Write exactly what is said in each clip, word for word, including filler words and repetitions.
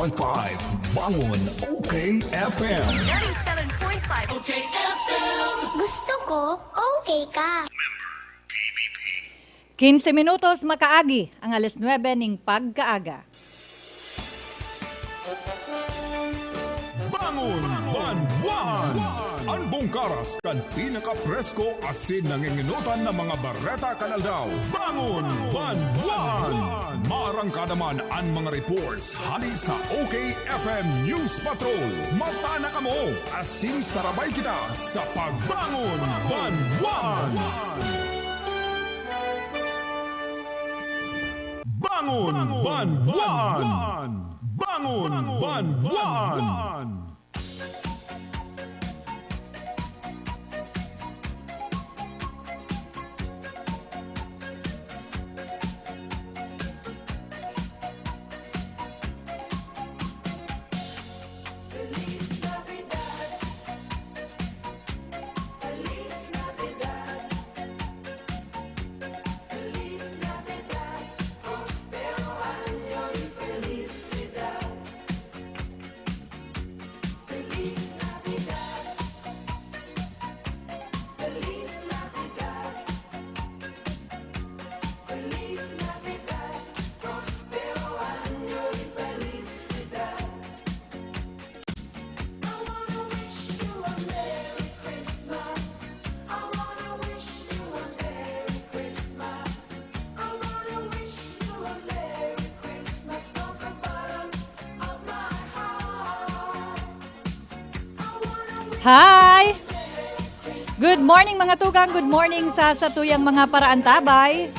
Five Bangon, OK F M. Ninety-seven point five OK F M. Gusto ko, okay ka. Quince minutos makaagi ang alas nuebe ning pagkaaga. Bangon Banwaan! An bungkaras kan pinakapresko asin nanginginotan na mga bareta kan aldaw. Bangon Banwaan! Maarangkada man an mga reports hali sa OK F M News Patrol. Mata na kamo, asin sarabay kita sa Pagbangon Banwaan! Bangon Banwaan! Bangon Banwaan! Hi! Good morning, mga tugang. Good morning sa satuyang mga paraantabay.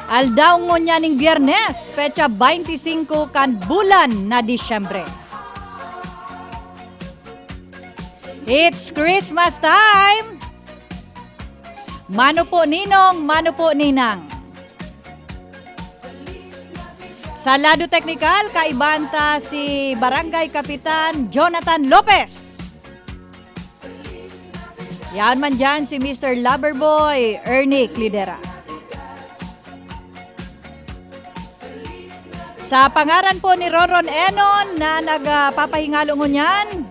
Aldaw ngunyan ning Biyernes, petsa twenty-five kan bulan na Disyembre. It's Christmas time! Mano po, Ninong, mano po, Ninang. Sa lado teknikal, kaibahan ta si Barangay Kapitan Jonathan Lopez. Yaon man dyan si Mister Loverboy Ernie Clidera. Sa pangaran po ni Ronron Enon na nagpapahingalo ngunyan,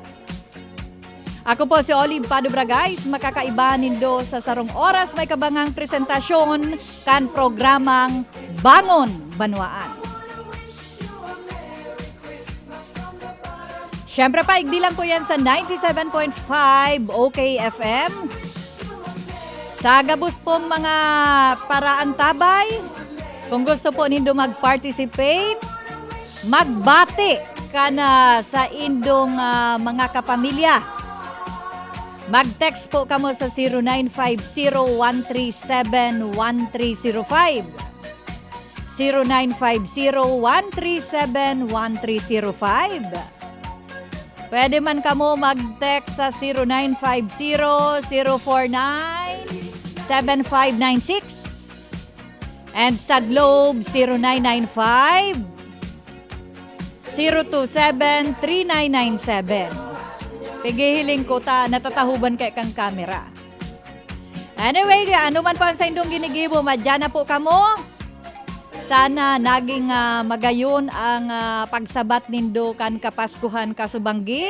ako po si Olive Pado Bragais, makakaiba nindo sa sarong oras may kabangang presentasyon kan programang Bangon Banwaan. Siyempre pa, igdi lang po yan sa ninety-seven point five OK F M. Sa gabos pong mga paraantabay, kung gusto po nindo mag-participate, magbati ka na sa indong, ah, mga kapamilya. Mag-text po kamo sa zero nine five zero one three seven one three zero five. Zero nine five zero one three seven one three zero five. Pwede man kamo mag-text sa zero nine five zero zero four nine seven five nine six. And sa Globe, zero nine nine five zero two seven three nine nine seven. Pigihiling ko ta, natatahuban kay kang kamera. Anyway, ano man po ang saindong ginigibo, madya na po kamo. Sana naging, ah, magayon ang, ah, pagsabat nindo kan Kapaskuhan kasubanggi.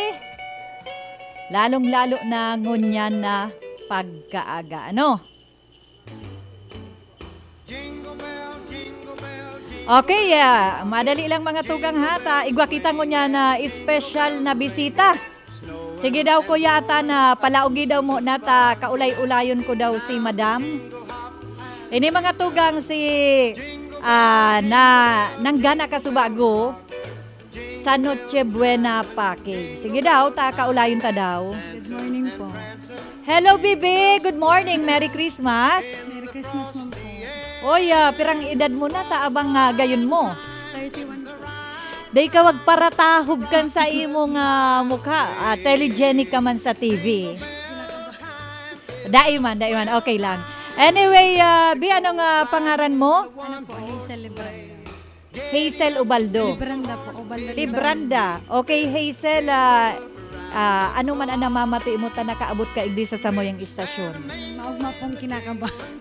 Lalong-lalo na ngunyan na pagkaaga. Ano? Okay, ah, madali lang mga tugang ha. Ta, igwa kita ngunyan na espesyal na bisita. Sige daw, Kuya Atan, ah, palaogi daw mo na ta kaulay-ulayon ko daw si Madam. Ini mga tugang si, ah, na, nanggana ka subago sa Noche Buena package. Sige daw, ta kaulayon ta daw. Good morning po. Hello, Bibi. Good morning. Merry Christmas. Merry Christmas, ma'am po. Oy, ah, pirang edad mo na, ta abang nga gayon mo? Thirty-one po. Day ka wagparatahob kan sa imong, ah, mukha. Ah, telegenic ka man sa T V. Dai man, dai man. Okay lang. Anyway, ah, Bi, ano nga pangaran mo? Ano po, Hazel Libranda. Hazel Ubaldo. Libranda po, Ubaldo Libranda. Libranda. Okay, Hazel, ah, Ah, ano man ang namamati mo ta nakaabot ka igdi sa samuyang istasyon? Maugma pong kinakabahan.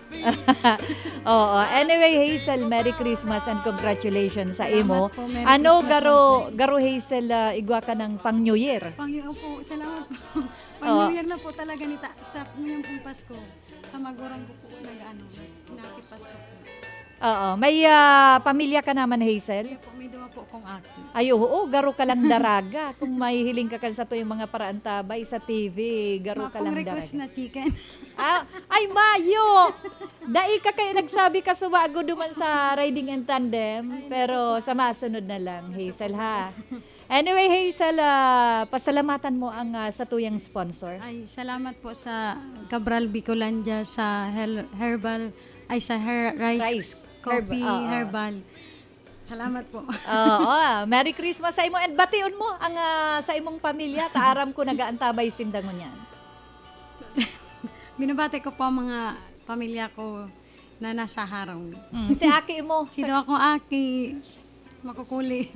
Oo. Anyway, Hazel, Merry Christmas and congratulations sa imo. Salamat po. Merry Ano, Christmas garo, man po. garo Hazel, ah, igwa ka ng pang New Year? Pang New Year po. Salamat po. Pang Oo. New Year na po talaga ni ta-, sa ngayon pong Pasko. Sa magulang ko po nag-ano, nakipasko po. Oo. May, ah, pamilya ka naman, Hazel? Kaya po, may duwa po akong aki. Ay, oo, garo ka lang daraga. Kung mahihiling ka kan sa tuyong mga paraantabay sa T V, garo ka Mapong lang request daraga. na chicken. Ah, ay, mayo! Dai ka kayo nagsabi ka sumago duman sa riding in tandem, Ay, pero sa masunod na lang, Hazel, ha? Anyway, Hazel, ah, pasalamatan mo ang, ah, satuyang sponsor. Ay, salamat po sa Cabral Bicolandia, sa Hel-, Herbal, ay, sa Her-, Rice Rice. Coffee Herb-, oo. Herbal. Salamat po. Oo, ah, Merry Christmas sa imo and bation mo ang, ah, sa imong pamilya. Ta aram ko nagaantabay sinda ngunyan. Binabati ko po ang mga pamilya ko na nasa harong. Mm, si aki mo. Si Doc ko aki, makukuli.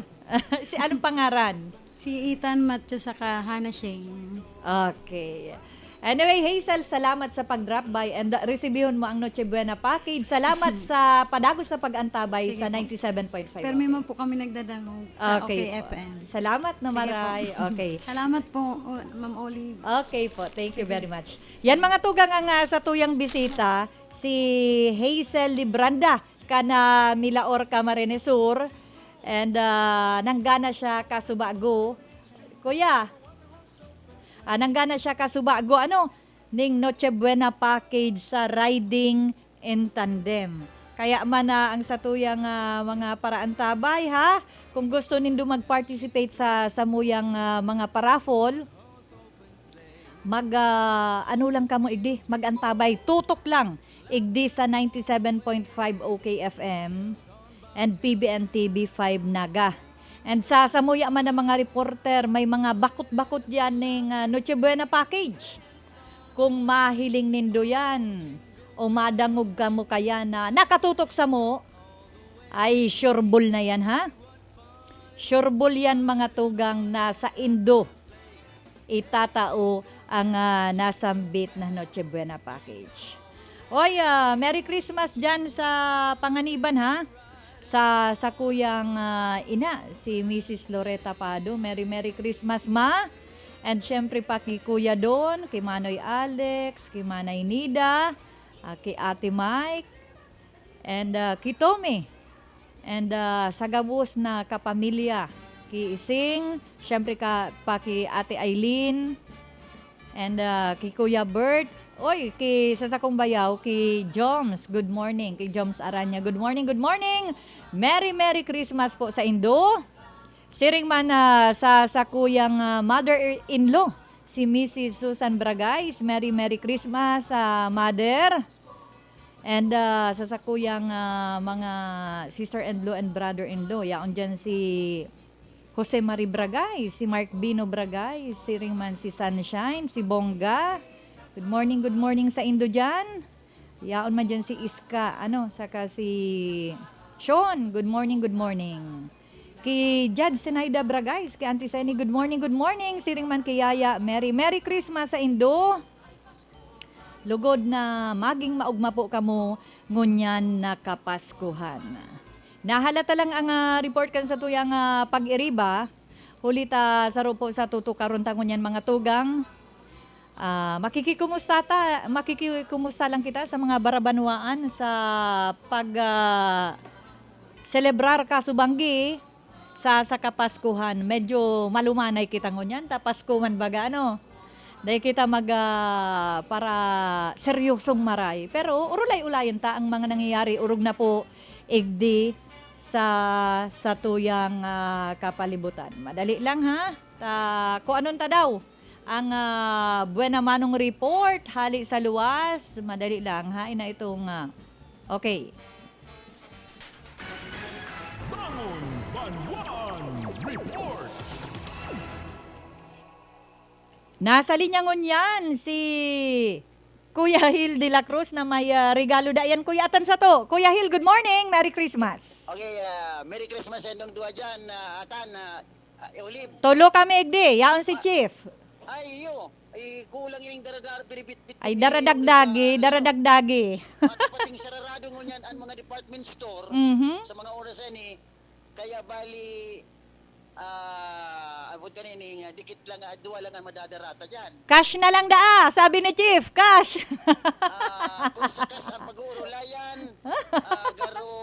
Si anong pangaran? Si Ethan Matthew saka Hannah Shane. Okay. Anyway, Hazel, salamat sa pag-drop by and, uh, resibihon mo ang Noche Buena package. Salamat sa padagos na pag-antabay Sige sa po. ninety-seven point five Pero may O K. man po kami nagdadangog sa Okay O K po. F M. Salamat na Sige po. maray. Okay. Salamat po, o-, Ma'am Olive. Okay po. Thank you Sige. very much. Yan mga tugang ang, ah, satuyang bisita, si Hazel Libranda, kan, ah, Milaor, Camarines Sur. And, ah, nanggana siya kasubago. Kuya, ah, nanggana siya kasubago, ano, ning Noche Buena package sa Riding in Tandem. Kaya man, ah, ang satuyang, ah, mga paraantabay, ha? Kung gusto nindo mag-participate sa samuyang, ah, mga paraffle, mag, ah, ano lang kamo igdi, mag-antabay, tutok lang igdi sa ninety-seven point five O K F M and P B N T V five Naga. And sa samuya man ng mga reporter, may mga bakot-bakot diyan ning, ah, Noche Buena package. Kung mahiling nindo yan, o madangog kamo kaya na nakatutok samo, ay sureball na yan, ha? Sureball yan, mga tugang, na saindo itatao ang, ah, nasambit na Noche Buena package. Oy, ah, Merry Christmas dyan sa Panganiban, ha? Sa sakuyang, ah, ina, si Missus Loretta Pado. Merry, Merry Christmas, Ma. And syempre pa ki Kuya Don, ki Manoy Alex, ki Manay Nida, ah, ki Ate Mike, and, ah, ki Tommy. And, ah, sa gabos na kapamilya, ki Ising, syempre ka, pa ki Ate Eileen, and, ah, ki Kuya Bert. Oy, ki, sa sakong bayaw, ki Joms. Good morning, ki Joms Aranya. Good morning, good morning. Merry, Merry Christmas po sa indo. Siring man, ah, sa sakuyang, ah, mother-in-law, si Missus Susan Bragais. Merry, Merry Christmas, ah, Mother. And, ah, sa sakuyang, ah, mga sister-in-law and brother-in-law, yaon dyan si Jose Marie Bragais, si Mark Bino Bragais, siring man si Sunshine, si Bongga. Good morning, good morning sa indo dyan. Yaon man dyan si Iska, ano, saka si Sean. Good morning, good morning. Ki Jad Sinaida Bragais, ki Auntie Seni, good morning, good morning. Siring man ki Yaya Mary, Merry Christmas sa indo. Lugod na maging maugma po kamo ngunyan na Kapaskuhan. Nahalata lang ang, ah, report kan satuyang, ah, pag-iriba. Huli ta saro po sa tutukaron ta ngunyan, mga tugang. Ah, makikikumusta ta, makikikumusta lang kita sa mga barabanwaan sa pag, ah, selebrar kasubanggi sa, sa Kapaskuhan. Medyo malumanay kita ngunyan, ta Pasko man baga, ano? Dai kita mag, ah, para seryosong maray. Pero urulay-ulayon ta ang mga nangyayari, orog na po igdi sa satuyang, ah, kapalibutan. Madali lang, ha? Ta, kung anong ta daw, ang, ah, buena manong report, hali sa luwas, madali lang, ha? Ina itong, ah, okay. Bangon Banwan Report. Nasa linya ngunyan si Kuya Hil de la Cruz na may, ah, regalo da yan, Kuya Atan sato. Kuya Hil, good morning. Merry Christmas. Okay, ah, Merry Christmas sa inyong duwa dyan, ah, Atan, ah, ah, Olive. Tulo kami igdi. Yaon si Ah. Chief. Ay, iyo. Ay, kulang ining daradar-, biribit-bit Ay, ini, daradagdagi, ulit na, daradagdagi. Pati pating sararado ngunyan ang mga department store Mhm. sa mga oras yan eh. Kaya bali, ah, abot ka nini nga, dikit lang, ah, duwa lang ang madadarata dyan. Cash na lang daa, sabi ni Chief, cash. Ah, kung sa kas ang pag-uurulayan, ah, garo,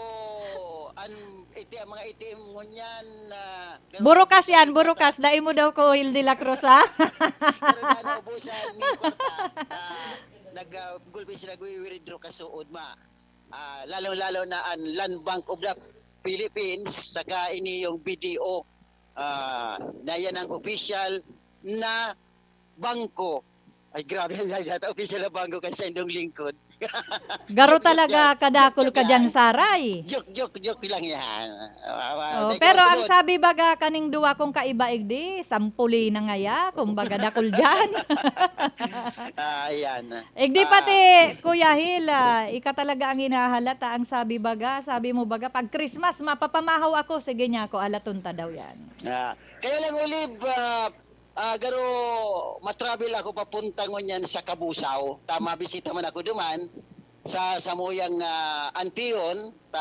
an, iti, ang mga itim ngunyan, ah, garo, Burukas yan, pagkakalimutan. Burukas. Dai mo daw ko, Hildy Lacrosa. Pero na naubusan ning kwarta, ah, nag, ah, gulpi sila, nagwi-withdraw kasuod, ma. Ah, lalong-lalo na ang Land Bank of the Philippines, saka ini yung B D O, ah, na yan ang official na bangko. Ay, grabe, ang yata official na bangko kan sa indong lingkod. Garo Joke, joke talaga yan. kadakol Joke, joke ka dyan, yan. Saray. Joke, joke, joke lang yan. Ah, ah, Oh, teka, pero ang sunod. Sabi Baga kaning duwa kong kaiba igdi, sampuli na ngaya, kumbaga dakul dyan. Ah, ayan. Igdi Ah, pati, Kuya Hil, ah, ika talaga ang hinahalata, ang Sabi Baga, sabi mo baga, pag Christmas, mapapamahaw ako, sige niya ako, alaton ta daw yan. ah, kaya lang, Olive, ah, ah, garo matravel ako papunta ngunyan sa Cabusao. Tama, bisita man ako duman sa samuyang ah, Antion, ta,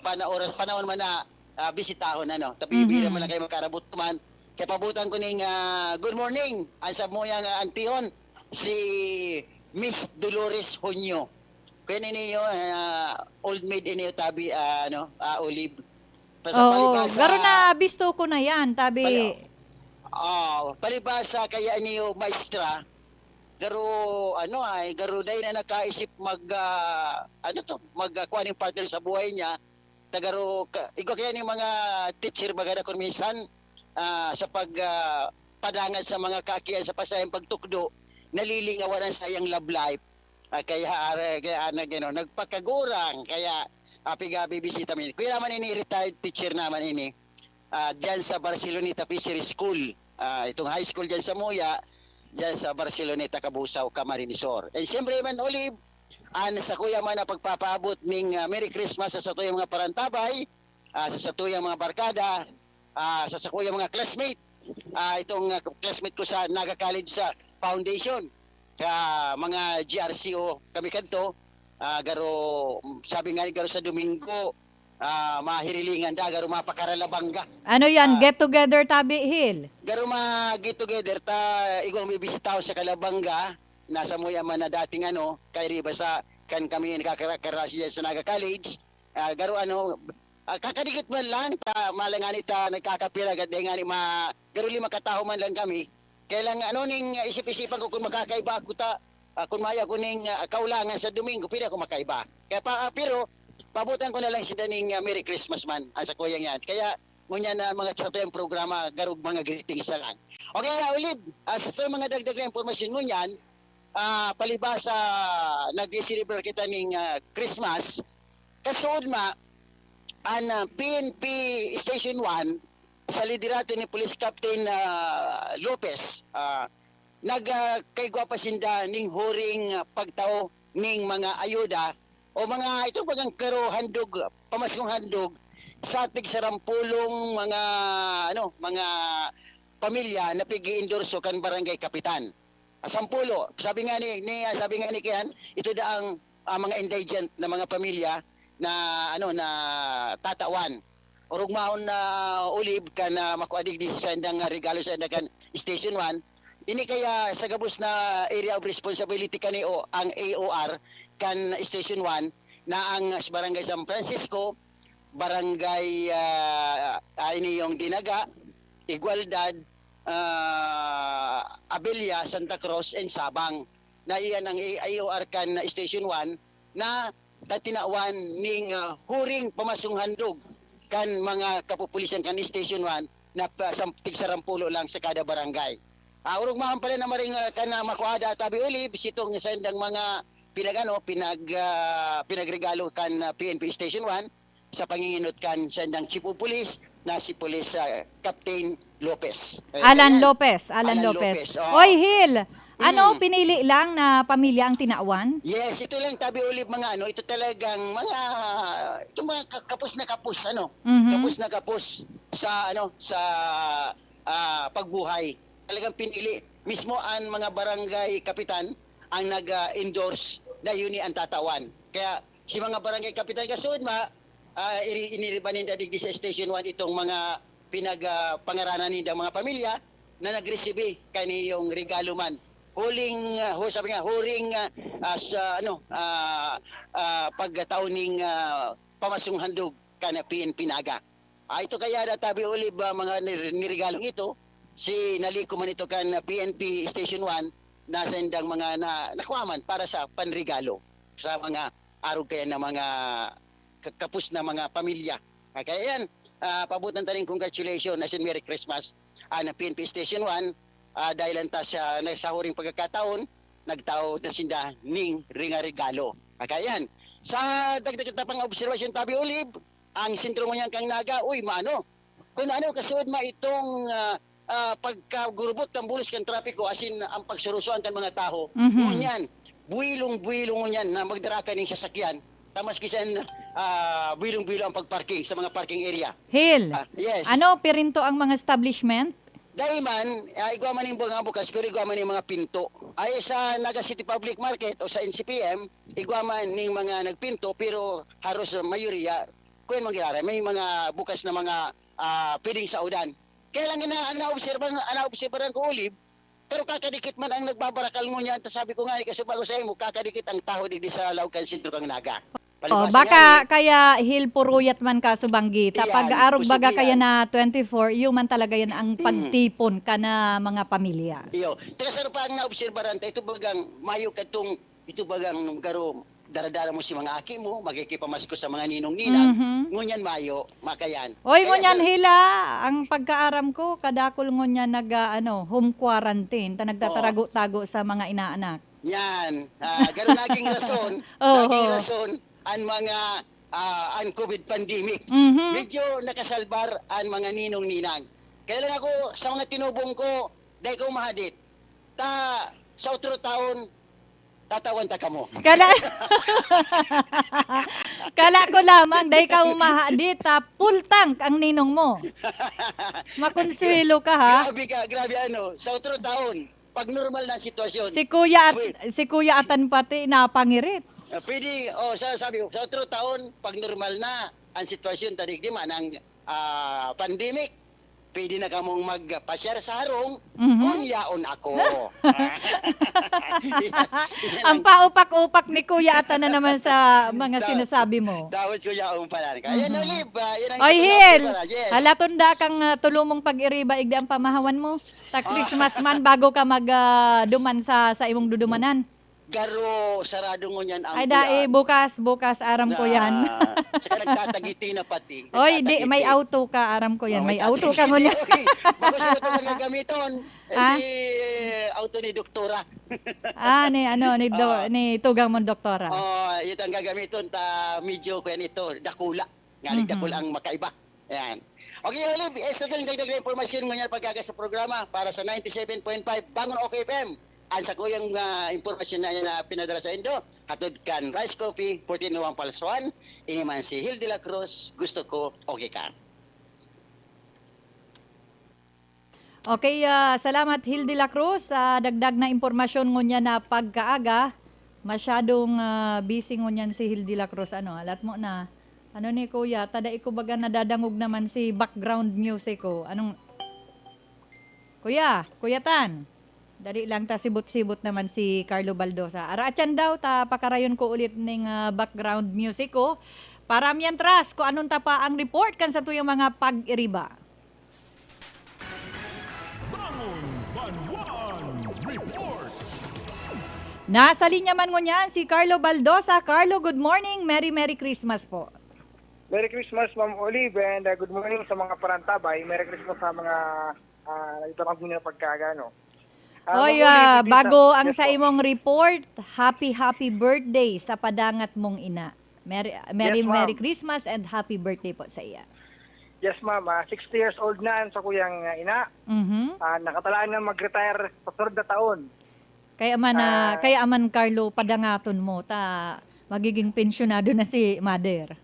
pana oras, panahon man na ah, bisitahon, ano. Tapi Mhm. bira man lang kayo magkarabot man. Kaya pabutan ko ning ah, good morning. Ang samuyang ah, Antion, si Miss Dolores Honyo. Kaya niniyo, ah, old maid iniyo tabi, ah, ano, ah, Olive. Basta Oo, palibasa, garo na bisto ko na yan, tabi. Pali-, oh, palibasa kaya niyo maestra, garo, ano ay, garo dai na nakaisip mag, ah, ano to, mag, ah, kuha ning partner sa buhay niya. Tagaro, ka, igwa kaya ning mga teacher, baga na kung minsan, ah, sa pag, ah, padangat sa mga kaakian sa pasayang pagtukdo, nalilingawan ang sayang love life. Ah, kaya, are, kaya, ano, gano, nagpakagurang, kaya, ah, piga bibisita mi. Kuya naman ini, retired teacher naman ini. Ah, diyan sa Barceloneta Fishery School. Ah, itong high school diyan sa Muya, diyan sa Barceloneta, Cabusao, Camarines Sur. And siyempre man, Olive, an sa kuya man na pagpapaabot ning ah, Merry Christmas sa satuyang mga parantabay, ah, sa satuyang mga barkada, ah, sa sakuyang mga classmate. Ah, itong ah, classmate ko sa Naga College sa Foundation, ka mga G R C O kami kadto, ah, garo, sabi nga ni garo sa Domingo, ah, mahirilingan da, garo mapakaralabanga. Ano yan? Ah. Get together, tabi, Hil? Garo ma-get together ta, igwang bibisita sa Calabanga, nasa Muya man na dating ano, kay riba sa kan kami nakakara-, karasi dyan sa Naga College. Ah, garo ano, ah, kakadikit man lang, ta, malangani ta nagkakapira, gad ngani ma, garo lima kataho man lang kami. Kaya lang ano, ning ah, isip-isipan ko kung makakaiba ako ta, ah, kung maya ko ning ah, kaulangan sa Domingo, pwede ako makaiba. Kaya pa, ah, pero, pabutan ko na lang sila ning ah, Merry Christmas man, ang sa kuyang yan. Kaya, ngunyan na mga sa tuyang programa, garog mga greetings na lang. Okay, ah, Olive, ah, sa tuyang mga dagdag na impormasyon ngunyan, ah, palibasa nag-celebrate kita ning ah, Christmas, kasuod ma, an ah, P N P Station one, sa liderato ni Police Captain ah, Lopez, ah, nag ah, kaigwa pa sinda ning huring ah, pagtao ning mga ayuda o mga, ito, bagang karo handog, pamaskong handog sa tigsarampulong mga, ano, mga pamilya na pig-iendorso kan barangay kapitan. Ah, sampulo. Sabi nga ni, ni, ah, sabi nga ni Kian, ito daang ah, mga indigent na mga pamilya na, ano, na tatawan. Orog mahon na Olive kan ah, makua digdi sa indang ah, regalo sa inda kan Station one. Ini kaya sa gabos na area of responsibility kani o ang A O R kan Station one na ang sa Barangay San Francisco, Barangay ah, ah, ini yung Dinaga, Igualdad, ah, Abella, Santa Cruz, and Sabang. Na iyan ang A O R kan Station one na tatinawan ning ah, huring pamasong handog kan mga kapupulisan kan Station one na pa, sam, tigsarampulo lang sa kada barangay. Ah, orog mahon pala na maring ah, kan ah, makuada tabi Olive, sitong sa indang mga pinagano, pinag, ah, pinagregalo kan ah, P N P Station one sa panginginot kan sa indang Chief of Police na si Police ah, Captain Lopez. Eh, Alan ayan. Lopez, Alan Alan Lopez. Lopez, oo. Oy, Hil, ano, Mm. pinili lang na pamilya ang tinawan? Yes, ito lang tabi Olive, mga ano, ito talagang mga, itong mga ka- kapos na kapos, ano, Mhm. kapos na kapos sa, ano, sa ah, pagbuhay. talagang pinili. Mismo ang mga barangay kapitan ang nag-endorse na yun ang tatawan. Kaya si mga barangay kapitan, kasuod ma, ah, iri-, iniriba ninda digdi sa Station one itong mga pinag-, ah, pangaranan ninda mga pamilya na nagresibi kaniyong regalo man. Huling, ah, hu-, sabi nga, huling, ah, ah, sa, ano, ah, ah, pagkataon ning, ah, pamasong handog kan P N P Naga. Ah, ito kaya na tabi ulib, ah, mga nir-, niregalong ito, si naliko man ito kan P N P Station one, nasa indang mga na, nakuha man para sa panregalo sa mga arog kaya na mga ka-, kapos na mga pamilya. Ah, kaya yan, ah, pabutan ta rin congratulations as in Merry Christmas, ah, na P N P Station one, ah, dahil lang ta sa, na, sa huring pagkakataon, nagtao na sinda ning ringa regalo. Ah, kaya yan. Sa dagdag ta pang obserbasyon, Tabi Olive, ang sentro ngunyan kan Naga, uy, maano? Kung ano, kasuod ma itong, ah, ah, pagkagurubot kan bulos kan trapiko, as in, ang pagsurusuan kan mga tawo, Mhm. ngunyan, buwilong-buwilong ngunyan na magdara ka ning sasakyan, ta maski saan, ah, buwilong-buwilo ang pagparking sa mga parking area. Hil, Ah, yes. ano, pirinto ang mga establishment? Dai man, ah, igwa man ning mga bukas, pero igwa man ning mga pinto. Ay, sa Naga City Public Market o sa N C P M, igwa man ning mga nagpinto, pero haros, ah, mayoriya, kuwan man giraray, may mga bukas na mga, ah, pwedeng saodan. Kaya lang ina-, ang naobserba-, ang naobserbaran ko, Olive, pero kakadikit man ang nagbabarakal ngunyan, ta sabi ko nga, ni kasubago sa imo, kakadikit ang tawo digdi sa laog kan sentro kan Naga. Oh, Palibasa baka nga, eh. kaya Hil puruyat man ka subanggi. Ta Yan, pag arog baga posible kaya yan. na twenty-four, iyo man talaga yan ang Mm. pagtipon ka na mga pamilya. Iyo. Teka, saro pa ang naobserbaran ta, ito bagang mayo katong, ito bagang garo, dara-dara mo si mga aki mo, makikipamasko sa mga ninong-ninang. Mhm. Ngunyan mayo, makayan. Oy, Kaya ngunyan sa Hila, ang pagkaaram ko, kadakol ngunyan nag, ah, ano, home quarantine, ta Oo. nagtatarago-tago sa mga inaanak. Yan. Ah, ganun naging rason, Oo. naging rason ang mga, ah, ang COVID pandemic. Mhm. Medyo nakasalbar ang mga ninong-ninang. Kaya lang ako, sa mga tinubong ko, dai ko mahadit. Ta, sa otro taon, tatawan ta kamo. Kala, kala ko lamang, dai ka mahadit, ta, full tank ang ninong mo. Makonsuelo ka, ha? Grabe ka, grabe ano, sa otro taon, pag normal na ang sitwasyon. Si Kuya at, Pwe- si Kuya Atan pati napangirit. Ah, pwede, oh, sa, sabi ko, sa otro taon, pag normal na ang sitwasyon, tadig di man ang, ah, pandemic, pwede na kamong magpasyar sa harong Mhm. kun yaon ako. Ang paupak-upak ni Kuya Atan na naman sa mga Daw-, sinasabi mo. dapat ko yaon pala. Ayan, Mhm. Olive, ah, yan ang Oy, isa ko na Hil! pala. Yes. Hala, tunda kang, ah, tulo mong pag-iriba, igdi ang pamahawan mo. Ta Ah. Christmas man bago ka mag, ah, duman sa, sa imong dudumanan. Garo, sarado ngunyan ang Ay, dai, kuyan. bukas, bukas, aram ko yan. Na, saka nagtatagiti na pati, Oy, di, may nagtatagiti. auto ka, aram ko yan. Oh, may May auto ka tatagiti. ngunyan. Okay. Bako siya ito ang gagamiton. Eh, Ah? si auto ni Doktora. Ah, ni ano, ni do-, Ah. ni tugang mong doktora. Oh, ito ang gagamiton. Ta, medyo, kuya nito, dakula. Nga Mhm. nagdakul ang makaiba. Ayan. Okay, Olive, extra lang dagdag na impormasyon ngunyan pagkaga sa programa para sa ninety-seven point five Bangon OK F M. Ang sakuyang, ah, impormasyon na, na pinadala sa indo, hatod kan Rice Coffee, fourteen oh one Pulse One, ini man si Hil de la Cruz, gusto ko, okay ka. Okay, ah, salamat, Hil de la Cruz, sa dagdag na impormasyon ngunyan na pagkaaga. Masyadong, ah, busy ngunyan si Hil de la Cruz. Ano, alat mo na. Ano ni Kuya, ta dai ko baga nadadangog naman si background music ko. Anong, Kuya, Kuya Tan, dali lang ta, sibot-sibot naman si Carlo Baldosa. Ara, atyan daw, ta pakarayon ko ulit ning, ah, background music ko. Para mientras, kung anong ta pa ang report kan satuyang mga pag-iriba. Bangon Banwaan Report. Nasa linya man ngunyan si Carlo Baldosa. Carlo, good morning. Merry, Merry Christmas po. Merry Christmas, Ma'am Olive, and, uh, good morning sa mga parantabay. Merry Christmas sa mga, ah, nagtatangog ninyo pagkaaga, no? Ah, Oy, Ma'am Olive, ah, good bago sa, ang yes sa po. imong report, happy, happy birthday sa padangat mong ina. Merry, Merry, Yes, ma'am. Merry Christmas and happy birthday po sa iya. Yes, ma'am. Ah, sixty years old na ang sakuyang, ah, ina. Mhm. Ah, nakatalaan na mag-retire sa sunod na taon. Kaya man, ah, Ah. kaya man, Carlo, padangaton mo, ta magiging pensyonado na si mother.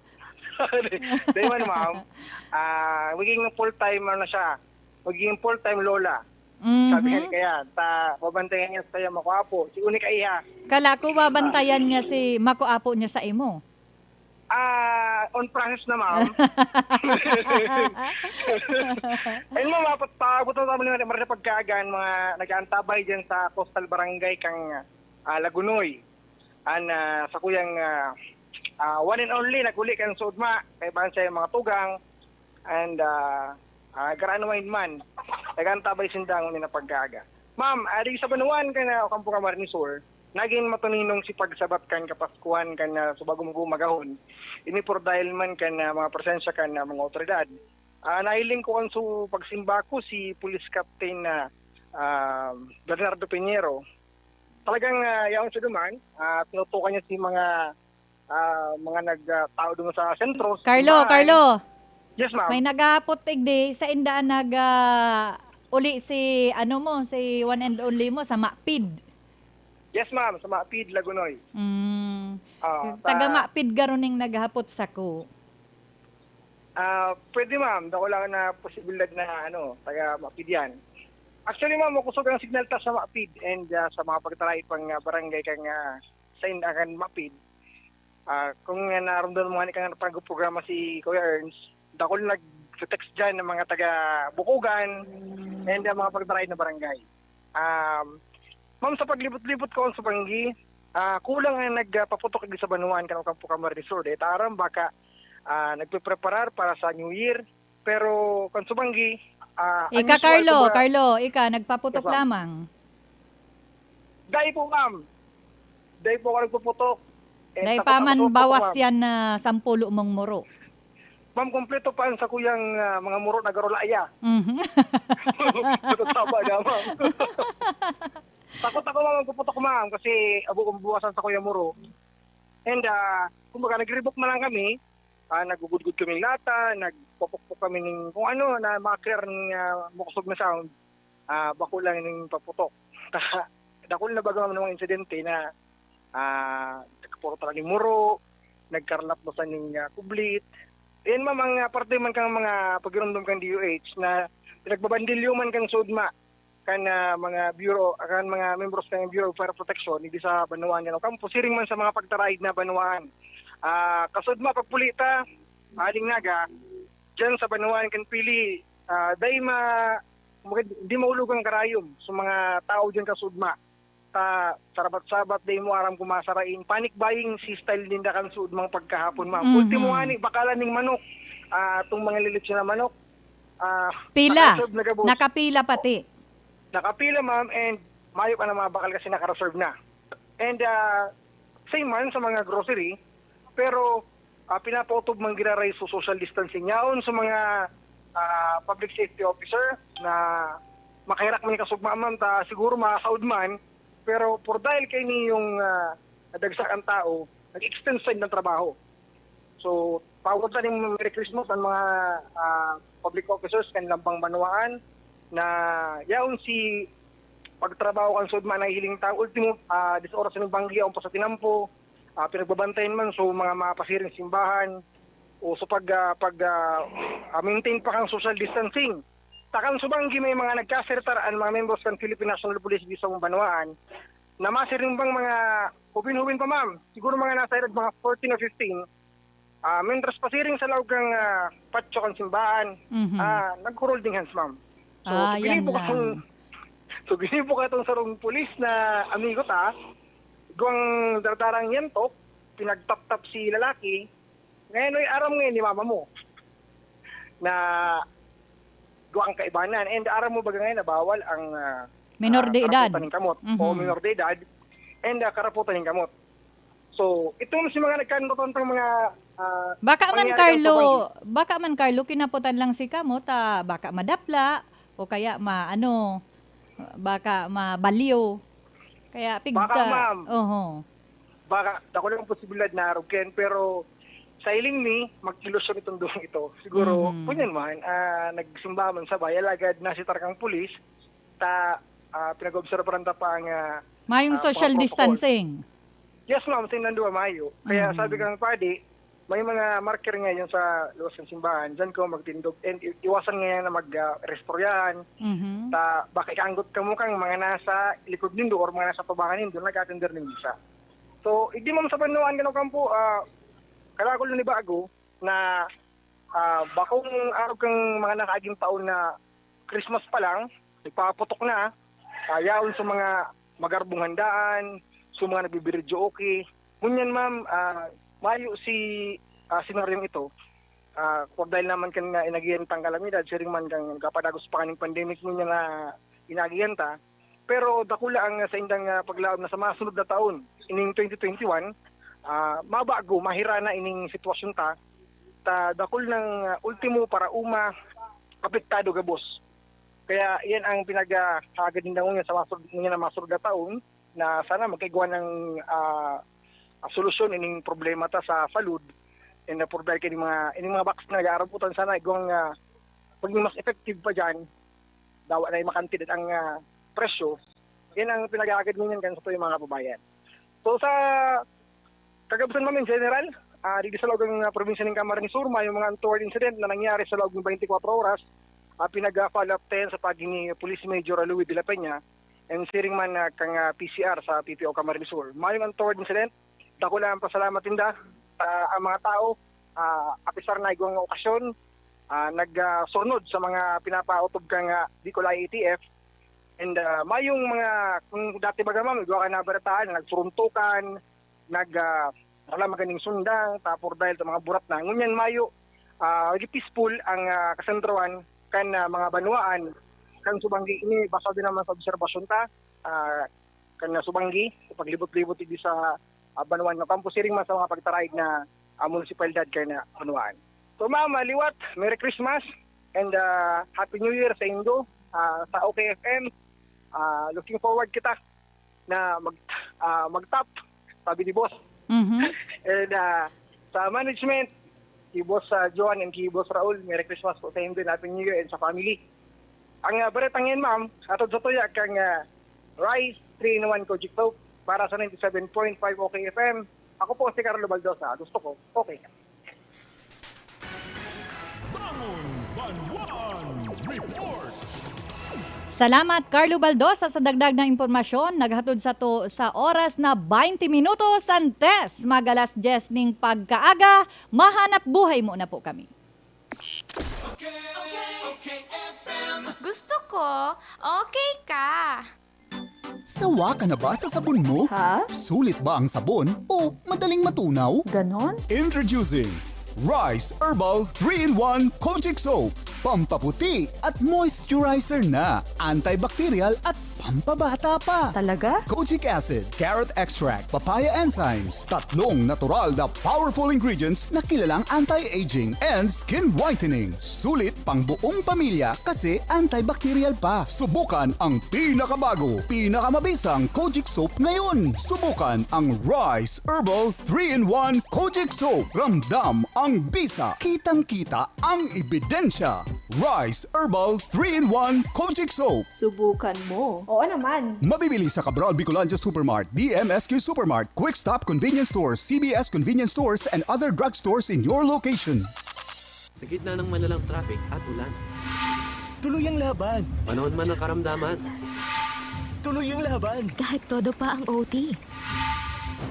Di man, ma'am. Ah, magiging full-time, ano siya, magiging full-time lola. Mhm. Sabi nga ni kaya, ta, babantayan niya sa iyo, Makuapo. Si Uni Kaiha. Kala ko babantayan niya si Makuapo niya sa imo. Ah, on process na, ma'am. Ayun, ma'am, apat pa, buto sa mga mga pagkagan, mga nag-aantabay dyan sa coastal barangay kang ah, Lagunoy. An ah, sa kuyang ah, ah, one and only, naguli kan Sudma, kay baan siya yung mga tugang, and ah, ah, garaan wine man, nag-aantabay sinda ang mga pagkaga. Ma'am, adi sa Banuan ka na, o kampo ka Marnisor, naging matuninong si pagsabat kan Kapaskuhan kan ah, sa bagong magahon. Ini por dahil man kan ah, mga presensya kan ah, mga otoridad. Ah, nahiling ko kan su pagsimba ko si Police Captain na ah, Bernardo Piñero. Talagang ah, yaon siya duman, ah, tinutukan niya si mga ah, mga nag ah, tao duman sa sentro. sa Carlo, simbahan. Carlo, Yes, ma'am. May naghahapot igdi, sa inda nag ah, uli si ano mo, si one and only mo sa Mapid. Yes, ma'am. Sa Mapid, Lagunoy. Mm. Ah, Taga sa- Mapid garuning naghapot sako. Ah, pwede, ma'am. Dako lang na posibilidad na ano, taga Mapid yan. Actually, ma'am, makusog ang signal ta sa Mapid and ah, sa mga pagtaray pang ah, barangay kang ah, sa Indakan Mapid. Ah, kung nga naramdaman mo nga ni kang pag-programa si Kuya Ernst, dakol nag-text dyan ng mga taga Bukugan and ang mga pagtaray na barangay. Um, ma'am, sa paglibot-libot ko sa Banggi, ah, kulang ang nagpaputok sa Banuan kan Ocampo Camar Resort. Eh, taram baka ah, nagpe-preparar para sa New Year. Pero kan sa Banggi, ah, Ika, unusual Carlo, kumbaga, Carlo, ika, nagpaputok Yes, ma'am. lamang. Dai po, ma'am. Dai po ako nagpuputok. Eh, Dai takot pa ako man sa putok, bawas ma'am. yan na sampulo mong muro. Ma'am, kompleto pa ang sakuyang ah, mga muro na garolaya. Mhm. Matataba na, ma'am. Takot ako, ma'am, magpuputok, ma'am, kasi abo kong buwasan sa kuya muro. And, ah, kumbaga, nag-rebook na lang kami. Ah, nagugudgud kaming lata, nagpupukpok kami ning kung ano na maka-clear ning ah, makusog na sound. Ah, bako lang ning paputok. Dakul na baga mga insidente na ah, nagkapuro talaga ning muro, nagkarlap mo sa ning ah, kublit. Yan, ma'am, ang ah, parte man kang mga pagirumdom kang D O H na pinagbabandilyo man kang sudma kan ah, mga bureau, kan mga membros kan Bureau of Fire Protection, hindi sa banwaan yan o kampo, siring man sa mga pagtaraid na banwaan. Ah, kasudma, pagpuli ta, aling naga, dyan sa banwaan kan pili, ah, dai ma, kumbaga, di maulog ang karayom sa mga tao dyan kasudma. Ta, sarabat-sabat, dai mo aram kung masarain. Panic buying si style ninda kan sudmang pagkahapon, ma'am. Mhm. Ultimo nga ni, bakalan ning manok. Ah, itong mga lilitso na manok. Ah, Pila. nakaisog na gabos. Nakapila pati. Nakapila, ma'am, and mayo pa na mga bakal kasi naka-reserve na. And ah, same man sa mga grocery, pero ah, pinapautob man giraray sa social distancing. Yaon sa mga ah, public safety officer na makahirak man kasugma, ma'am, ta siguro masaod man, pero por dahil kay niyong ah, nadagsa ang tao, nag-extend sa ilang trabaho. So, pawag sa ning Merry Christmas ang mga ah, public officers kan lambang banwaan na yaon si pagtrabaho kan sudma na hiling tao. Ultimo, ah, dis oras ng banggi, ang pa sa tinampo, ah, pinagbabantayan man, so mga mapasiring simbahan, o sa pag, ah, pag ah, ah, maintain pa kang social distancing. Takan sa banggi, may mga nagkasirtar ang mga membros kan Philippine National Police di sa banwaan na masiring bang mga hubin-hubin pa, ma'am. Siguro mga nasa edad mga fourteen o fifteen. Ah, mentras pasiring sa laog kang ah, patyo kan simbahan, Mhm. ah, nag-holding hands, ma'am. So, Ah, so yan ginibo ko lang. tong, so ginibo ka tong sarong pulis na amigo ta, guwang dardarang yantok, pinagtaptap si lalaki, ngayon, oy, aram ngayon ni mama mo na guwang kaibanan. And aram mo ba ngayon na bawal ang ah, Minor ah, de edad. karaputan ng kamot? Mhm. O minor de edad. And ah, karaputan ng kamot. So, ito si mga nagkanutantang mga ah, Baka man, pangyayari Carlo, sa baka man, Carlo, kinaputan lang si kamot, ah, baka madapla, o kaya ma, ano, baka mabalyo. Kaya pigka, Baka, ma'am. Oho. Baka, ako lang posibilidad na arog ken, pero sa hiling ni, mag-ilusyon itong duwang ito. Siguro, Mhm. kunyan man, ah, nagsimba man sa bay, alagad nasitar kang pulis, ta, ah, pinag-obserbaran ta pa ang ah, Mayong ah, social mga protocol. Distancing. Yes, ma'am, sa inandua mayo. Kaya Mhm. sabi kang padi, May mga marker ngayon sa luwas ng simbahan, diyan ko magtindog. And i- iwasan ngayon na mag-, ah, restoryahan. Mhm. Ta, baka ikaanggot ka mo kang mga nasa likod nindo or mga nasa tubangan nindo, nag-atender ng misa. So, igdi mo sa panuan ka ng kampo, ah, kalakol na ni bago na, ah, bakong araw kang mga nakaaging taon na Christmas pa lang, nagpaputok na, ah, yaon sa mga magarbong handaan, sa mga nagbibiridyo okay. Ngunyan, ma'am, ah, mayo si, ah, senaryong ito. Ah, por dahil naman kan nga inagihan tang kalamidad, siring man kang nagpapadagos pa kaning pandemic ngunyan na inagihan ta. Pero dakula ang saindang, ah, paglaom na sa mga sunod na taon, ining twenty twenty-one, ah, mabago, mahira na ining sitwasyon ta, ta dakul nang, ah, ultimo para uma, apektado gabos. Kaya yan ang pinag-, ah, hagad ninda ngunyan sa mga sunod, ngunyan na mga sunod na taon, na sana magkaigwa ng, ah, ah, solusyon ining problema ta sa salud. And, ah, por dahil kini mga, ining mga box na nag-aarabutan, sana igwang, ah, maging mas effective pa dyan, dawa na makantidad ang, ah, presyo. Yan ang pinag-aagad ngunyan kan sa tuyong mga kababayan. So, sa kagabusan, ma'am, in general, ah, dito sa laog ng, ah, probinsya ng Camarines Sur, may mga untoward incident na nangyari sa laog ng twenty-four oras. Ah, pinag-follow up tayo sa pagi ni Police Major Louis de la Peña and siring man, ah, kang, ah, P C R sa P P O Camarines Sur. Mayong untoward incident, dakula ang pasalamat ninda sa, ang mga tao, ah, apisar na igwang okasyon, ah, nag, ah, surnod sa mga pinapaotob kang, ah, Bicol I A T F. And, ah, mayong mga, kung dati baga, ma'am, igwa ka nabarataan, nagsuruntukan, nag, ah, wala maganing sundang, tapor dahil sa mga burat na. Ngunyan mayo, ah, naging peaceful ang, ah, kasentrohan kan, ah, mga banwaan kan Subanggi. Ini base din naman sa obserbasyon ta, ah, kan, ah, Subanggi, sa paglibot-libot digdi sa, ah, banwaan na kampo siring man sa mga pagtaraig na, ah, munisipalidad kan, ah, banwaan. So, ma'am, ah, liwat, Merry Christmas and, ah, Happy New Year sa indo, ah, sa O K F M. Ah, looking forward kita na mag, ah, mag-top, sabi ni boss. Mhm. And, ah, sa management, ki boss, ah, Joan and ki boss Raul, Merry Christmas po sa indo, Happy New Year and sa family. Ang, ah, baretang yan, ma'am, atod sa tuya kang, ah, Rice three-in-one Kojic Soap para sa ninety-seven point five O K F M. Ako po si Carlo Baldosa. Gusto ko, okay ka. Bangon Banwaan Report. Salamat, Carlo Baldosa, sa dagdag na impormasyon. Naghatod sato sa oras na baynte minutos antes mag alas dyes ning pagkaaga. Mahanap buhay muna po kami. Gusto ko, okay ka. Sawa ka na ba sa sabon mo? Ha? Sulit ba ang sabon o madaling matunaw? Ganon? Introducing Rice Herbal three-in-one Kojic Soap. Pampaputi at moisturizer na. Antibacterial at pampabata pa. Talaga? Kojic acid, carrot extract, papaya enzymes. Tatlong natural na powerful ingredients na kilalang anti-aging and skin whitening. Sulit pang buong pamilya kasi antibacterial pa. Subukan ang pinakabago, pinakamabisang Kojic Soap ngayon. Subukan ang Rice Herbal three-in-one Kojic Soap. Ramdam ang bisa. Kitang-kita ang ebidensya. Rice Herbal three-in-one Kojic Soap. Subukan mo. Oo naman. Mabibili sa Cabral Bicolandia Supermart, D M S Q Supermart, Quick Stop Convenience Stores, C B S Convenience Stores, and other drugstores in your location. Sa gitna ng malalang traffic at ulan. Tuloy ang laban. Panahon man ng karamdaman. Tuloy ang laban. Kahit todo pa ang O T.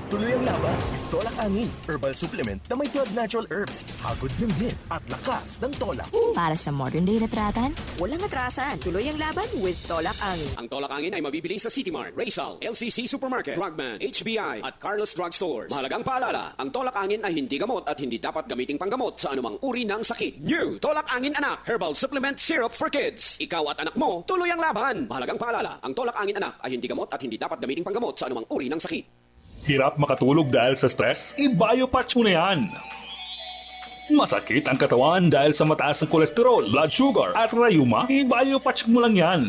Tuloy ang laban. Tolak angin. Herbal supplement na may twelve natural herbs. Hagod ng hit at lakas ng tolak. Para sa modern day retratan, walang atrasan. Tuloy ang laban with Tolak Angin. Ang Tolak Angin ay mabibili sa City Mart, Ray Sal, L C C Supermarket, Drugman, H B I, at Carlos Drug Stores. Mahalagang paalala, ang Tolak Angin ay hindi gamot at hindi dapat gamiting panggamot sa anumang uri ng sakit. New Tolak Angin Anak Herbal Supplement Syrup for Kids. Ikaw at anak mo, tuloy ang laban. Mahalagang paalala, ang Tolak Angin Anak ay hindi gamot at hindi dapat gamiting panggamot sa anumang uri ng sakit. Hirap makatulog dahil sa stress? I-Biopatch mo na yan! Masakit ang katawan dahil sa mataas na kolesterol, blood sugar, at rayuma? I-Biopatch mo lang yan!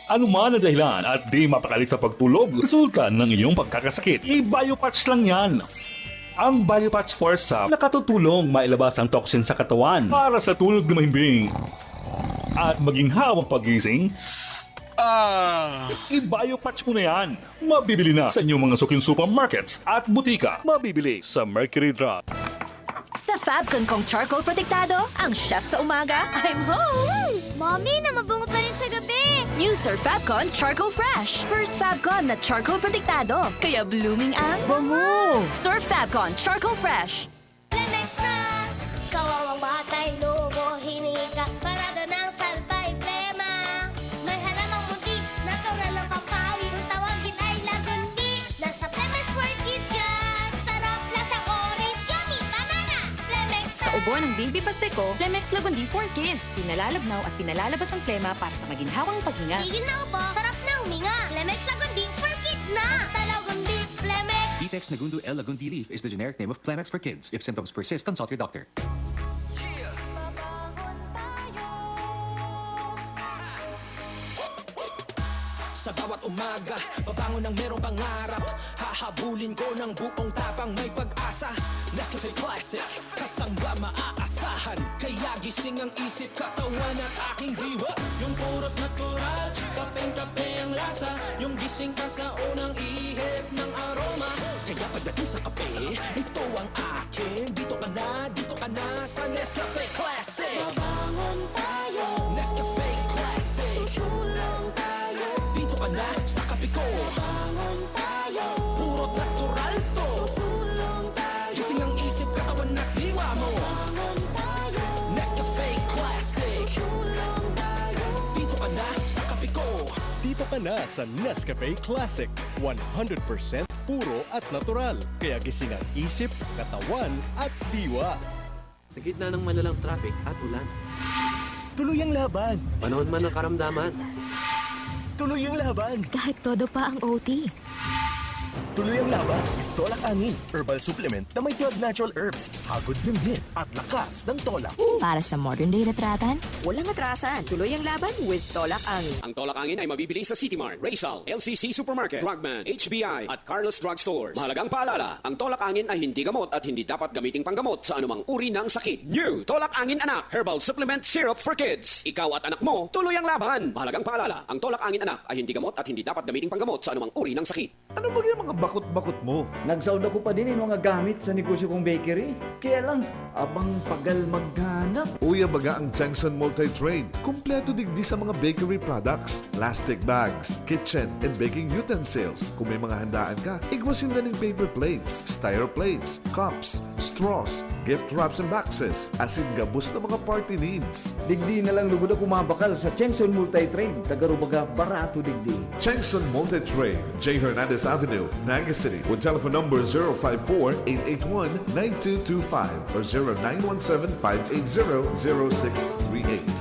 Ano man ang dahilan at di mapakali sa pagtulog, resulta ng iyong pagkakasakit, i-Biopatch lang yan! Ang Biopatch Forsa nakatutulong mailabas ang toxin sa katawan para sa tulog na mahimbing at maging hawak pagising. Ah! I-Biopatch mo na yan. Mabibili na sa inyong mga suking supermarkets at butika. Mabibili sa Mercury Drug. Sa Fabcon kong charcoal protektado, ang chef sa umaga, I'm home! Mommy, namabungo pa rin sa gabi! New Sir Fabcon Charcoal Fresh. First Fabcon na charcoal protektado. Kaya blooming ang bango! Sir Fabcon Charcoal Fresh. Flemex na! Kawawang batay, lobo, hinika, parada ng salbay, plema. May halamang munti, natural ng pampawi. Kung tawagin ay lagundi, nasa Flemex for Kids yan. Sarap, lasang orange, yummy, banana. Flemex Sa na! Ubo ng Bimbi Pasteco, Flemex Lagundi for Kids. Pinalalabnaw at pinalalabas ang plema para sa maginhawang paghinga. Tigil na ubo, sarap na huminga. Flemex Lagundi for Kids na! Basta Lagundi, Flemex! Ditex Negundo L Lagundi Leaf is the generic name of Flemex for Kids. If symptoms persist, consult your doctor. Sa bawat umaga, babangon ng merong pangarap. Hahabulin ko ng buong tapang, may pag-asa. Nescafe Classic, kasangga maaasahan. Kaya gising ang isip, katawan at aking diwa. Yung purot natural, kapeng-kape ang lasa. Yung gising ka sa unang ihip ng aroma. Kaya pagdating sa kape, ito ang akin. Dito ka na, dito ka na sa Nescafe Classic. Babangon tayo. Nescafe Classic. Susulong tayo. Dito ka na sa kape ko. Babangon tayo. Puro natural to. Susulong tayo. Gising ang isip, katawan at diwa mo. Babangon tayo. Nescafe Classic. Susulong tayo. Dito ka na sa kape ko. Dito ka na sa Nescafe Classic. One hundred percent puro at natural. Kaya gising ang isip, katawan at diwa. Sa gitna ng malalang traffic at ulan. Tuloy ang laban. Panahon man ng karamdaman. Tuloy ang laban. Kahit todo pa ang O T. Tuloy ang laban. Tolak Angin, herbal supplement na may twelve natural herbs. Hagod ng hit at lakas ng tolak. Para sa modern day retratan, walang atrasan. Tuloy ang laban with Tolak Angin. Ang Tolak Angin ay mabibili sa City Mart, Rizal, L C C Supermarket, Drugman, H B I, at Carlos Drug Stores. Mahalagang paalala, ang Tolak Angin ay hindi gamot at hindi dapat gamiting panggamot sa anumang uri ng sakit. New Tolak Angin Anak, Herbal Supplement Syrup for Kids. Ikaw at anak mo, tuloy ang laban. Mahalagang paalala, ang Tolak Angin Anak ay hindi gamot at hindi dapat gamiting panggamot sa anumang uri ng sakit. Ano ba yung mga bakot-bakot mo? Nagsaod ako pa din yung mga gamit sa negosyo kong bakery. Kaya lang, abang pagal maghanap. Uya baga ang Chengson Multi-Trade. Kompleto digdi sa mga bakery products, plastic bags, kitchen and baking utensils. Kung may mga handaan ka, igwa sinda ning paper plates, styro plates, cups, straws, gift wraps and boxes, asin gabos na mga party needs. Digdi na lang lugod ako mabakal sa Chengson Multi-Trade. Tagarubaga, barato digdi. Chengson Multi-Trade, J Hernandez Avenue, Naga City, with telephone number zero five four, eight eight one, nine two two five or zero nine one seven, five eight zero, zero six three eight.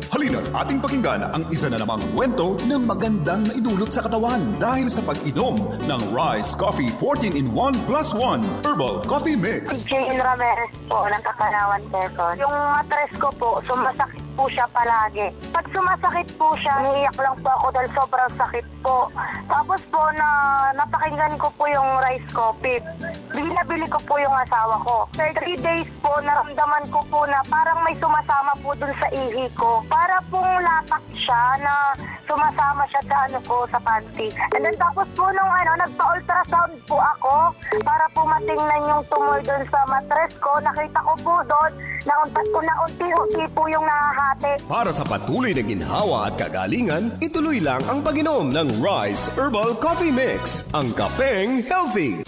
Halina't ating pakinggan ang isa na namang kwento na magandang maidulot sa katawan dahil sa pag-inom ng Rice Coffee fourteen in one plus one Herbal Coffee Mix. Jane Ramirez po, ng Kapanawan, Quezon. Yung matres ko po, sumasakit po siya palagi. Pag sumasakit po siya, umiiyak lang po ako dahil sobrang sakit po. Tapos po, na, napakinggan ko po yung Rice Coffee. Binabili ko po yung asawa ko. After three days po, naramdaman ko po na parang may sumasama po dun sa ihi ko. Para pong latak siya na sumasama siya sa ano ko, sa panty. And then tapos po nung ano, nagpa-ultrasound po ako para po matingnan yung tumor dun sa matres ko. Nakita ko po dun na unti-, na unti-unti po yung nahahati. Para sa patuloy na ginhawa at kagalingan, ituloy lang ang pag-inom ng Rice Herbal Coffee Mix, ang kapeng healthy.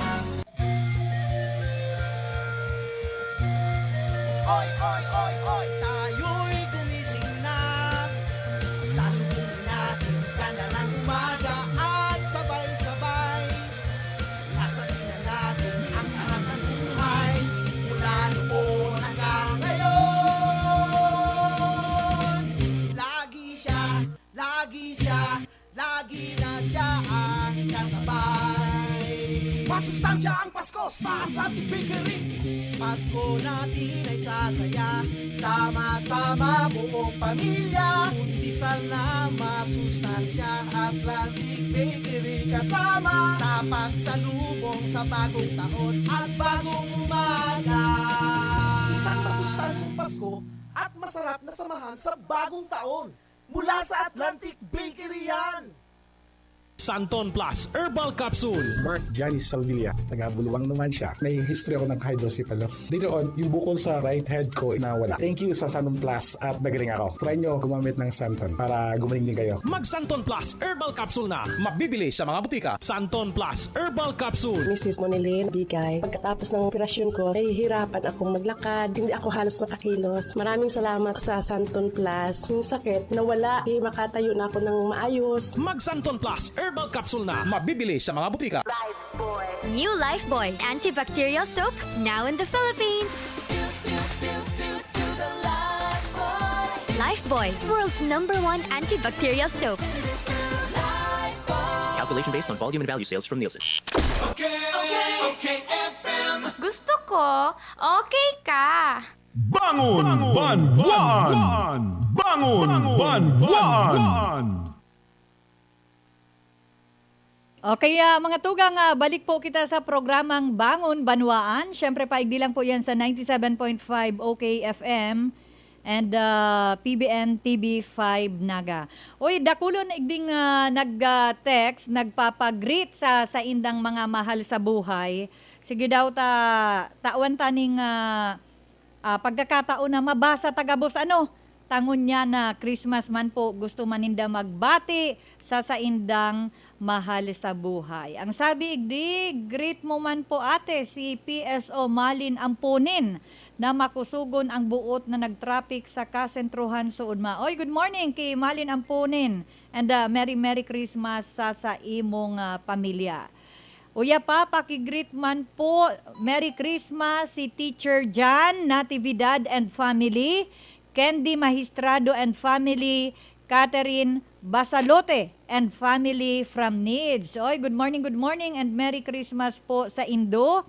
Oy, oy, oy, oy, tayo'y gumising na. Salubungin natin ganda ng umaga at sabay-sabay lasanin na natin ang sarap ng buhay. Mula noon hanggang ngayon, lagi siya, lagi siya, lagi na siya ang kasabay. Masustansya ang Pasko sa Atlantic Bakery. Pasko natin ay sasaya, sama-sama buong pamilya. Undisal na masustansya, Atlantic Bakery kasama. Sa pagsalubong sa bagong taon at bagong umaga. Isang masustansyang Pasko at masarap na samahan sa bagong taon. Mula sa Atlantic Bakery yan! Santon Plus Herbal Capsule. Mark Janice Salvilla, taga Buluwang naman siya. May history ako ng hydrocephalus. Later on, yung bukol sa right head ko nawala. Thank you sa Santon Plus at nagaling ako. Try nyo gumamit ng Santon para gumaling din kayo. Mag Santon Plus Herbal Capsule na. Mabibili sa mga butika. Santon Plus Herbal Capsule. Misis Monilin Bigay. Pagkatapos ng operasyon ko, nahihirapan akong maglakad. Hindi ako halos makakilos. Maraming salamat sa Santon Plus. Yung sakit, nawala. Di makatayo na ako ng maayos. Mag Santon Plus Herbal Capsule na. Mabibili sa mga butika. New Lifebuoy Antibacterial Soap, now in the Philippines. Lifebuoy, world's number one antibacterial soap. Calculation based on volume and value sales from Nielsen. Okay, okay, okay, F M. Gusto ko, okay ka. Bangon, Banwaan! Bangon, Banwaan! Okay, ah, mga tugang, ah, balik po kita sa programang Bangon Banwaan. Siyempre, paigdi lang po yan sa ninety-seven point five O K F M and ah, P B N T V five Naga. Uy, dakulon igding ah, nag-text, nagpapagreet sa saindang mga mahal sa buhay. Sige daw ta, tawan taning ah, ah, pagkakataon na mabasa ta gabos ano. Tangon niya na Christmas man po, gusto man ninda magbati sa saindang mahal sa buhay. Ang sabi igdi, greet mo man po ate si P S O Malin Ampunin na makusugon ang buot na nagtraffic sa kasentrohan suod ma. Oy, good morning ki Malin Ampunin and ah, Merry Merry Christmas sa sa imong ah, pamilya. Uya pa, paki-greet man po, Merry Christmas si Teacher Jan Natividad and family, Candy Magistrado and family, Catherine Basalote and family from Needs. Oy, good morning, good morning and Merry Christmas po sa indo.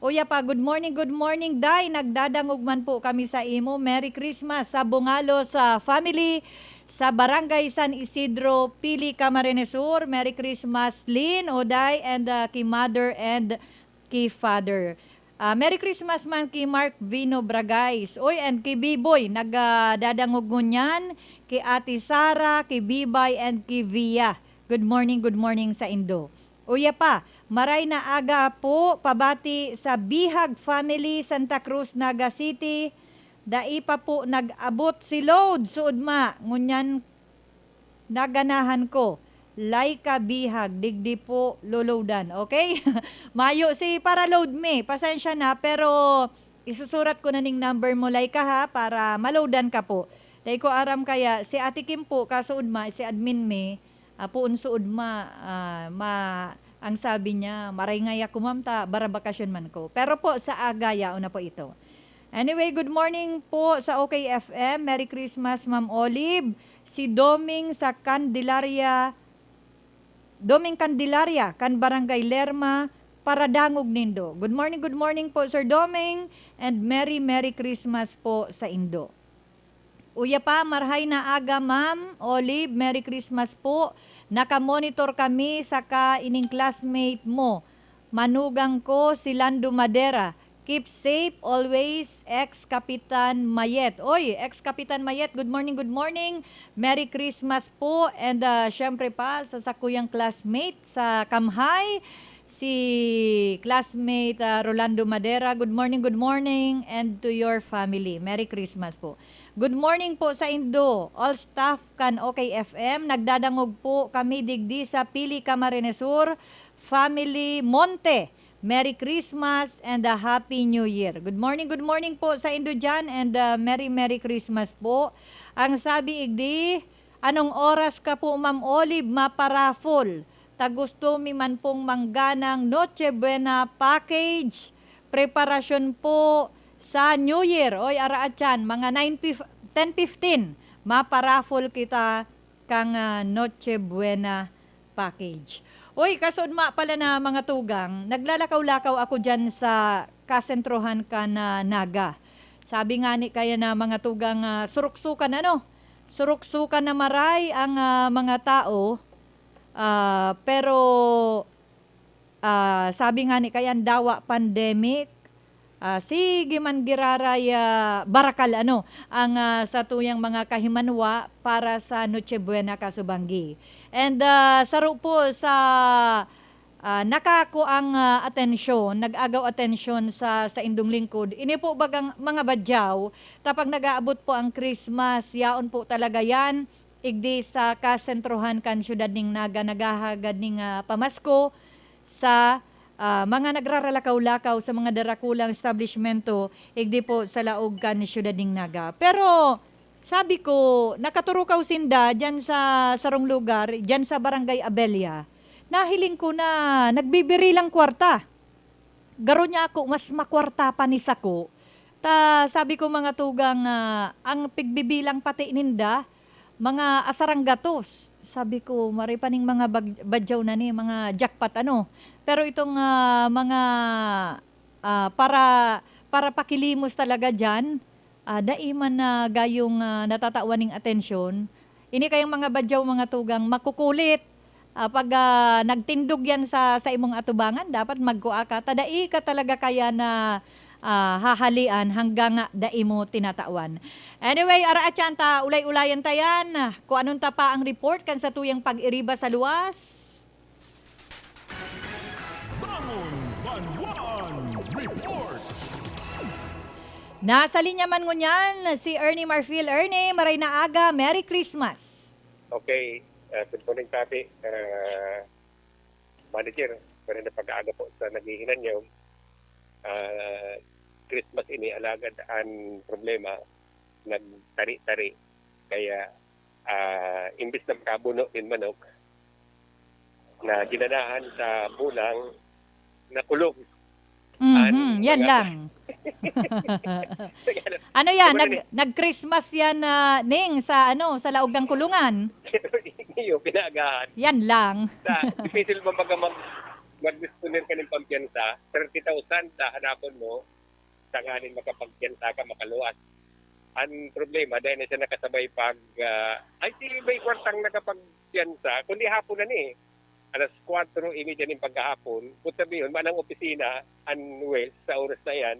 Uya pa, good morning, good morning, Day. Nagdadangog man po kami sa imo. Merry Christmas sa Bungalo sa family sa Barangay San Isidro, Pili, Camarines Sur. Merry Christmas, Lynn, Oday, and uh, ki Mother and ki Father. Ah, Merry Christmas man ki Mark Vino Bragais. Oy, and ki Biboy, nagdadangog ngunyan, ki Ate Sara, ki Bibay, and ki Via. Good morning, good morning sa indo. Uya pa, maray na aga po pabati sa Bihag family, Santa Cruz, Naga City. Dai pa po nag-abot si load, suod ma. Ngunyan naganahan ko. Laika Bihag, digdi po loloadan. Okay? Mayo si para load me. Pasensya na, pero isusurat ko na ning number mo, Laika, ha, para maloadan ka po. Dai ko aram kaya, si Ate Kim po, kasuod ma, si admin me, ah, poon suod ma, ah, ma, ang sabi niya, "Maray ngaya ko, ma'am, ta barabakasyon man ko." Pero po, sa aga, yaon na po ito. Anyway, good morning po sa O K F M. Merry Christmas, Ma'am Olive. Si Doming sa Candelaria, Doming Candelaria, kan Barangay Lerma, paradangog nindo. Good morning, good morning po, Sir Doming, and Merry, Merry Christmas po sa indo. Uya pa, marhay na aga, Ma'am Olive. Merry Christmas po. Naka-monitor kami saka ining classmate mo. Manugang ko si Lando Madera. Keep safe always, ex-Kapitan Mayet. Oy, ex-Kapitan Mayet, good morning, good morning. Merry Christmas po. And ah, syempre pa, sa sakuyang classmate sa Kamhay, si classmate ah, Rolando Madera. Good morning, good morning. And to your family. Merry Christmas po. Good morning po sa indo, all staff kan O K F M. Nagdadangog po kami digdi sa Pili, Camarines Sur, Family Monte. Merry Christmas and a Happy New Year. Good morning, good morning po sa indo dyan and uh, Merry Merry Christmas po. Ang sabi igdi, anong oras ka po, Ma'am Olive, maparaffle? Ta gusto mi man pong mangganang Noche Buena package. Preparasyon po sa New Year. Oy, araat yan, mga nine fif-, ten fifteen, maparaffle kita kang ah, Noche Buena package. Oy, kasudma pala na mga tugang, naglalakaw-lakaw ako dyan sa kasentrohan kan ah, Naga. Sabi nga ni kaya na mga tugang ah, suruksukan ano? Suruksukan na maray ang ah, mga tao. Ah, pero ah, sabi nga ni kaya dawa pandemic, Ah, sige man giraray, ah, barakal ano ang, ah, satuyang mga kahimanwa para sa Noche Buena, kasubanggi. And, ah, saro po sa, ah, nakakuang, ah, atensyon, nag-agaw atensyon sa saindong lingkod. Ini po bagang mga badyaw, kapag nag-aabot po ang Christmas, yaon po talaga yan, igdi sa kasentrohan kan siyudad ning Naga, naghahagad ning, ah, pamasko sa, ah, mga nagraralakaw-lakaw sa mga darakulang establishmento, igdi po sa laog kan siyudad ning Naga. Pero sabi ko, nakaturukaw sinda diyan sa sarong lugar, diyan sa Barangay Abella. Nahiling ko na nagbibirilang kwarta. Garo niya ako mas makwarta pa ni sako. Ta sabi ko, "Mga tugang, ah, ang pigbibilang pati ninda, mga asarang gatos." Sabi ko, "Mari pa ning mga bag-, badyaw na ni, mga jackpot ano." Pero itong, ah, mga, ah, para, para pakilimos talaga diyan, ah, dai man na gayong, ah, natatawan ning atensyon. Ini kayang mga badyaw, mga tugang, makukulit. Ah, pag, ah, nagtindog yan sa, sa imong atubangan, dapat magkua ka. Ta dai ka talaga kaya na, ah, hahalian hanggang nga dai mo tinatawan. Anyway, ara atyan ta, ulay-ulayan ta yan. Kung anong ta pa ang report kan satuyang pag-iriba sa luwas. Bangon Banwaan Report. Nasa linya man ngunyan si Ernie Marfil. Ernie, maray na aga. Merry Christmas! Okay, ah, good morning, Papi. Ah, Manager, pero na pag-aaga po sa naghihinanyom, ah, Christmas ini, alagad an problema, nagtari-tari. Kaya, ah, imbis na makabuno nin manok, na ginanahan sa bulang, nakulog. Mhm, an yan mga lang. Ano yan? Ano Nag-, ni? Nag-Christmas yan, ah, Ning, sa ano, sa laog ng kulungan? Iyo, pinaagahan. Yan lang. Sa, difícil man baga mag-, mag-disponer ka ng pampiyansa, thirty thousand, sa hanapon mo, tanganing makapagpiyansa ka, makaluwas. Ang problema, dahil na siya nakasabay pag, ah, ay, di may kwartang nakapagpiyansa, kundi hapon na ni. Alas kwatro y media nin pagkahapon, kung sabihin, manang opisina, ang Wales, sa oras na yan,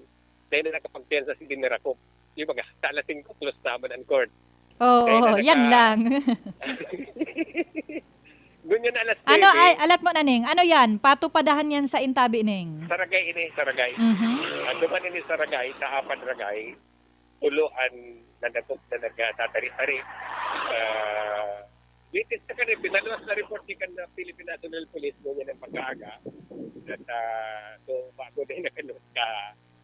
dahil na nakapagpiyansa si Dinarakop. Yung mga, sa alas singko, close naman ang court. Oo, Dahil na oo, yan naka- lang. Ngunyan alas Ano, nuebe, ay, alat mo na, Ning? Ano yan? Patupadahan yan sa Intabi, Ning? Saragay ini, Saragay. Mhm. Ang duman ini Saragay, sa apat Ragay, tulo an nadakop na nagtatari-tari. Ah, latest na kani, pinaluwas na report ni kan Philippine National Police ngunyan ng pag-aaga. At, ah, so, bago na yung nakaluwas ka,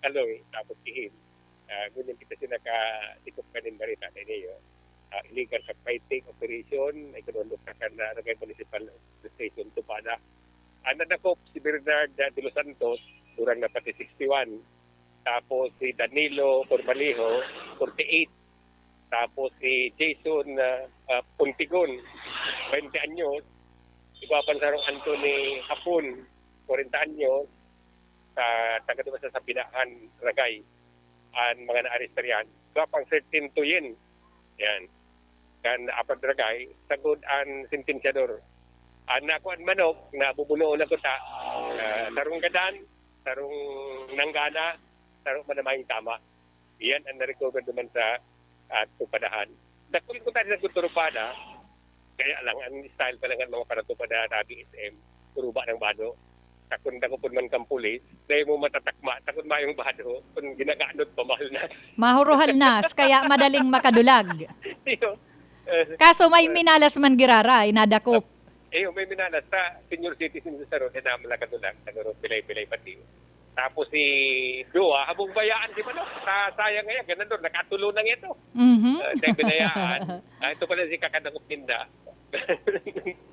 Kaloy, tapos Kihim. Ah, ngunyan kita siya nakatikop kanin barita na niyo. Ah, illegal sa fighting operation, ikinundok sa kan Ragay Municipal Police Station, Tupada. Ang nadakop, si Bernard, ah, De Los Santos, durang na pati sixty-one. Tapos si Danilo Cormalijo, forty-eight. Tapos si Jason, ah, ah, Puntigon, twenty anyos. Igwa pa sarong Anthony Hapon, forty anyos, sa taga duman sa Sabinahan, Ragay. Ang mga naarestar yan. Igwa pang thirteen to yen. Yan. Kan apat Ragay, sagod ang sentensyador. Ang nakuan manok, nabubunoon na kuta, ah, sarong gadan, sarong nanggana, sarong manamayong tama. Iyan ang na-recover duman sa, ah, Tupadahan. Dakul ko tayo sa Turupada, kaya lang, ang style pa lang ang mga paratupada na B S M, turuba ng bado. Takon dakopon man kang pulis, dahil mo matatakma, takon mayong bado, kung ginaganot, pamahal na. Mahuruhal nas, kaya madaling makadulag. Iyo. Eh, Kaso may eh, minalas man girara, inadakop. Eh, may minalas sa senior citizen sa Saro, na naman nakadulag, nagaro pilay-pilay pati. Tapos si Dua, habong bayaan si Manok. Sa, sayang ngayon, ganun doon, nakatulo na nga ito. Mhm. Ah, dahil binayaan. Ah, ito pala si Kakadakop Tinda.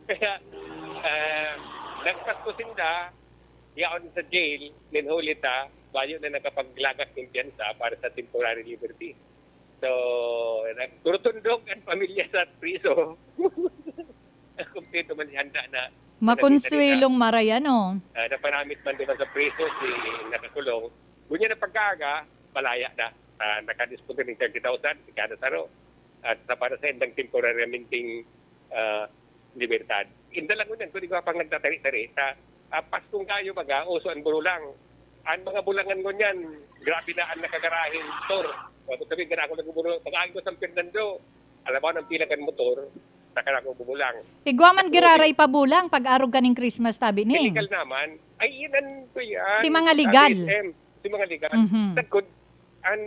Kaya, ah, nagpasko sinda, yaon sa jail, nin huli ta, bayo na nakapaglagas ng piyansa para sa temporary liberty. So, nagturutundog ang pamilya sa priso. Kumpleto man handa na. Makonsuelong maray, ano? Ah, naparamit man diba sa priso si nakakulong. Ngunyan na pagkaaga, malaya na. Ah, nakadisponte ng thirty thousand, si Kada Saro. At sa para sa indang temporaryamenting, ah, libertad. Inda lang ngunyan, kung di ko pang nagtatari-tari, sa, ah, Paskong kayo, baga, uso ang burulang. Ang mga bulangan ngunyan, grabe na ang nakagaraheng motor. Sabi, sabi, "Gana ako nagbubulang." Pag-aagi ko San Fernando, alam mo, ang pila kan motor, saka ako bubulang. Igwa man giraray pa bulang pag-arog kaning Christmas, tabi ni. Illegal naman. Ay, yun ang kuya. Si mga legal. Si mga legal. Mm-hmm. Sagkod, ang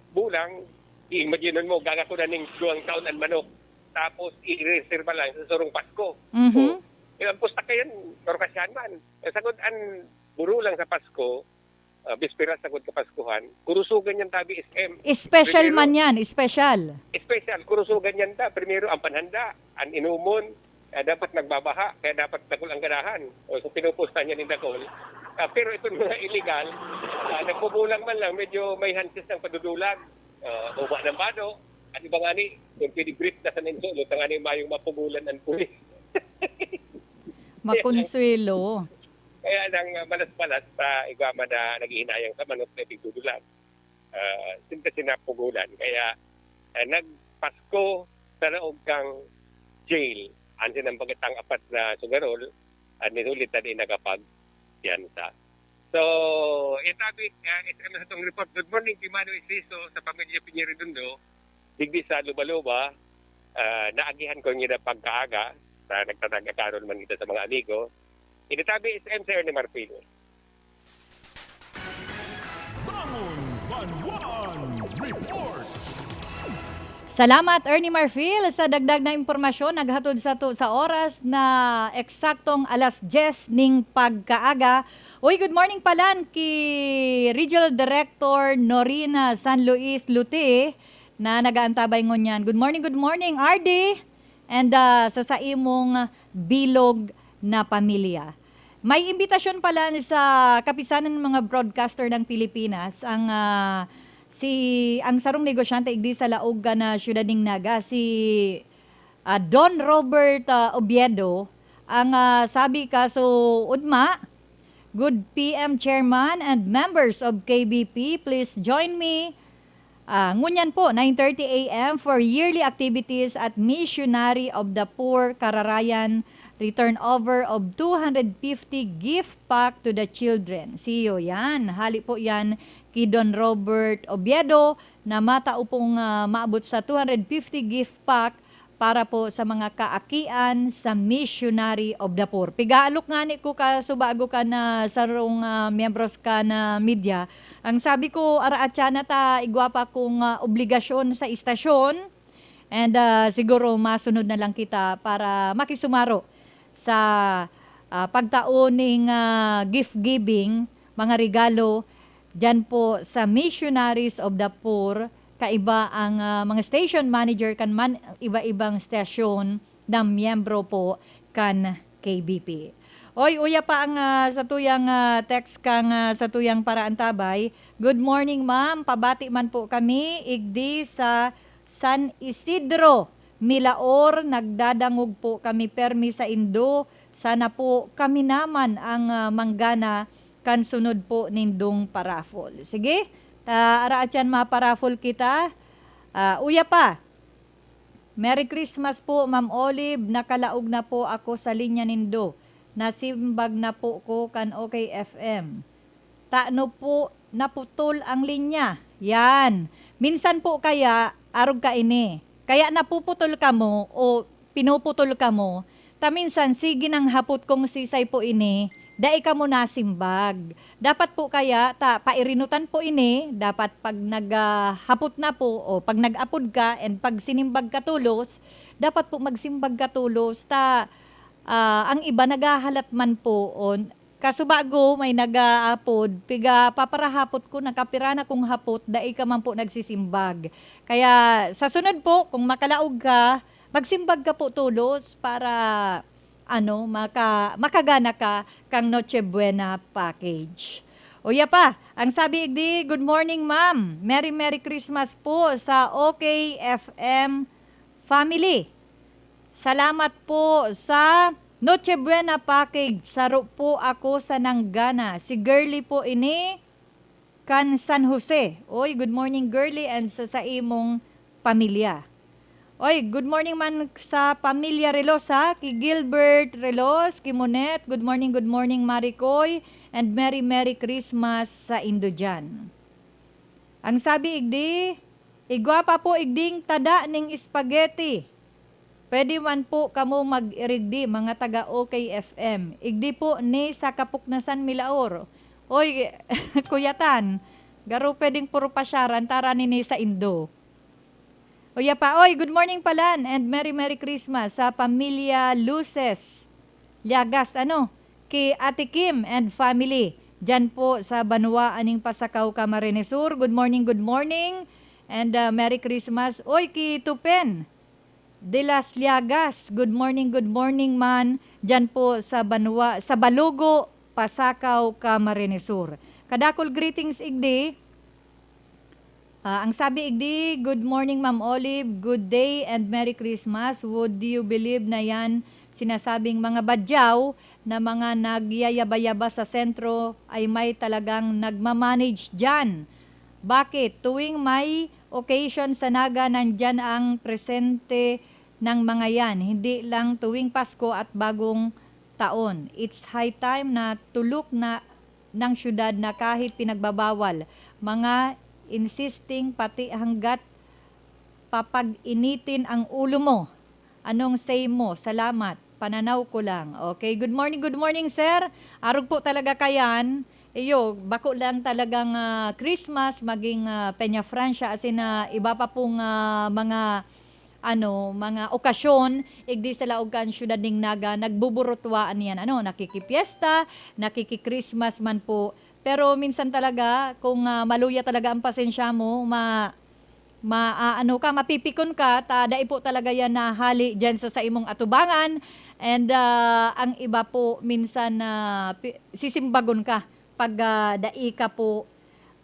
bulang, i-imagine mo, gaga ko na ning duwang taon ang manok. Tapos, i-reserva lang sa surong Pasko. Mm-hmm. So, yung ang pustak kayan, pero kasyan man. Eh, sagkod, ang burulang sa Pasko, uh, bispera sagkod Kapaskuhan, kurusugan yan tabi S M. Special primero, man yan, special. Special, kurusugan yan ta. Primero, ang panhanda, ang inumon, uh, dapat nagbabaha, kaya dapat dakul ang ganahan. O, so, pinupusta niya ni dakul. Uh, pero itong mga illegal, uh, nagbubulang man lang, medyo may hanses ng padudulag. Uh, uba ng bado, ano ba nga ni, yung pinigrip na sa ninsulo, sa nga ni mayong mapugulan ang pulis. Makonsuelo. Kaya lang, uh, malas-malas pa igwa man na naghihinayang sa manok na tigdudulan. Uh, sinta sinapugulan. Kaya uh, nagpasko sa laog kang jail. Ang sinambag itang apat na sugarol, at nihulit na di nagapag piyansa. So, itabi, uh, S M sa itong report. Good morning, Kimano Inciso, sa pamilya Pinheiro Dundo. Digdi sa Luba-Luba, uh, naagihan ko niya na pagkaaga, sa nagtatag-akarol man kita sa mga amigo. Initabi S M sa Ernie Marfil. Bangon Banwaan Report! Salamat, Ernie Marfil, sa dagdag na impormasyon naghatod sato sa oras na eksaktong alas dyes ning pagkaaga. Uy, good morning palan ki Regional Director Norina San Luis Lute na nagaantabay ngunyan. Good morning, good morning, R D, and ah, sa saimong bilog na pamilya. May imbitasyon pala sa kapisanan ng mga broadcaster ng Pilipinas, ang, ah, si, ang sarong negosyante igdi sa laog kan, ah, siyudad ning Naga, si, ah, Don Robert, ah, Oviedo. Ang, ah, sabi kaso, ugma, "Good P M Chairman and members of K B P, please join me." Ah, ngunyan po, nine thirty A M for yearly activities at Missionary of the Poor Kararayan, return over of two hundred fifty gift pack to the children. Siyo yan. Hali po yan ki Don Robert Oviedo na matao pong, ah, maabot sa two hundred fifty gift pack para po sa mga kaakian sa Missionary of the Poor. Pigaalok ngani ko kasubago kan, ah, sarong, ah, miyembros kan, ah, media. Ang sabi ko, araat siya na ta igwa pa kong, ah, obligasyon sa istasyon. And, ah, siguro masunod na lang kita para makisumaro sa, ah, pagtao ning, ah, gift giving, mga regalo, diyan po sa Missionaries of the Poor, kaiba ang, ah, mga station manager kan man, iba-ibang stasyon na miyembro po kan K B P. Oy, uya pa ang, ah, satuyang, ah, text kan, ah, satuyang paraantabay. "Good morning, ma'am. Pabati man po kami, igdi sa San Isidro, Milaor, nagdadangog po kami permi saindo. Sana po kami naman ang, ah, manggana kan sunod po nindong paraffle." Sige, ta, araat yan, maparaffle kita. Ah, uya pa. "Merry Christmas po, Ma'am Olive. Nakalaog na po ako sa linya nindo. Nasimbag na po ko kan OK F M." Tano po naputol ang linya? Yan. Minsan po kaya, arog kaini. Kaya napuputol kamo o pinuputol kamo, ta minsan sige nang hapot kung sisay po ini, dai kamo nasimbag. Dapat po kaya ta pairinutan po ini, dapat pag nag, ah, hapot na po o pag nag-apod ka and pag sinimbag ka tolos, dapat po magsimbag ka tolos ta, ah, ang iba naghahalat man po o kasubago may nag-aapod, piga paparahapot ko, nakapira na kong hapot, dai ka man po nagsisimbag. Kaya sa sunod po, kung makalaog ka, magsimbag ka po tolos para, ano, maka-, makagana ka kang Noche Buena package. Uya pa, ang sabi igdi, "Good morning, ma'am. Merry, Merry Christmas po sa OK F M family. Salamat po sa Noche Buena package. Saro po ako sa nanggana. Si Girly po ini kan San Jose." Oy, good morning, Girly, and sa, sa imong pamilya. Oy, good morning man sa pamilya Relos, ha? Ki Gilbert Relos, ki Monet. Good morning, good morning, Maricoy. And Merry, Merry Christmas sa indo dyan. Ang sabi igdi, "Igwa pa po igding tada ning spaghetti." Pwede man po kamo mag-irigdi, mga taga O K F M. Igdi po ni sa Kapuknasan, Milaor. Oy, Kuya Tan, garo pwedeng puro pasyaran, tara nini sa indo. Oya pa, oy, good morning palan and Merry Merry Christmas sa pamilya Luces Liagas, ano, ki Ate Kim and family. Diyan po sa banwa aning Pasakaw, Camarines Sur. Good morning, good morning. And, ah, Merry Christmas. Oy, ki Tupen de las Liagas. Good morning, good morning man. Diyan po sa banwa, sa Balugo, Pasakaw, Camarines Sur. Kadakol greetings igdi. Ah, ang sabi igdi, "Good morning, Ma'am Olive. Good day and Merry Christmas." Would you believe na yan sinasabing mga badyaw na mga nagyayaba-yaba sa sentro ay may talagang nagmamanage dyan? Bakit? Tuwing may occasion sa Naga, nandyan ang presente ng mga yan. Hindi lang tuwing Pasko at Bagong Taon. It's high time na tulok na ng syudad na kahit pinagbabawal, mga insisting pati hanggat papag-initin ang ulo mo. Anong say mo? Salamat. Pananaw ko lang. Okay, good morning, good morning, sir. Arog po talaga kayan. Iyo, bako lang talagang, ah, Christmas, maging, ah, Peña Francia, as in, ah, iba pa pong, ah, mga, ano, mga okasyon, igdi sa laog kan syudad ning Naga, nagbuburutwaan yan. Ano, nakikipyesta, nakiki-Christmas man po. Pero minsan talaga, kung, ah, maluya talaga ang pasensya mo, ma-, ma-, ah, ano ka, mapipikon ka, ta dai po talaga yan nahali dyan sa, sa imong atubangan. And, ah, ang iba po, minsan, ah, pi-, sisimbagon ka pag, ah, dai ka po,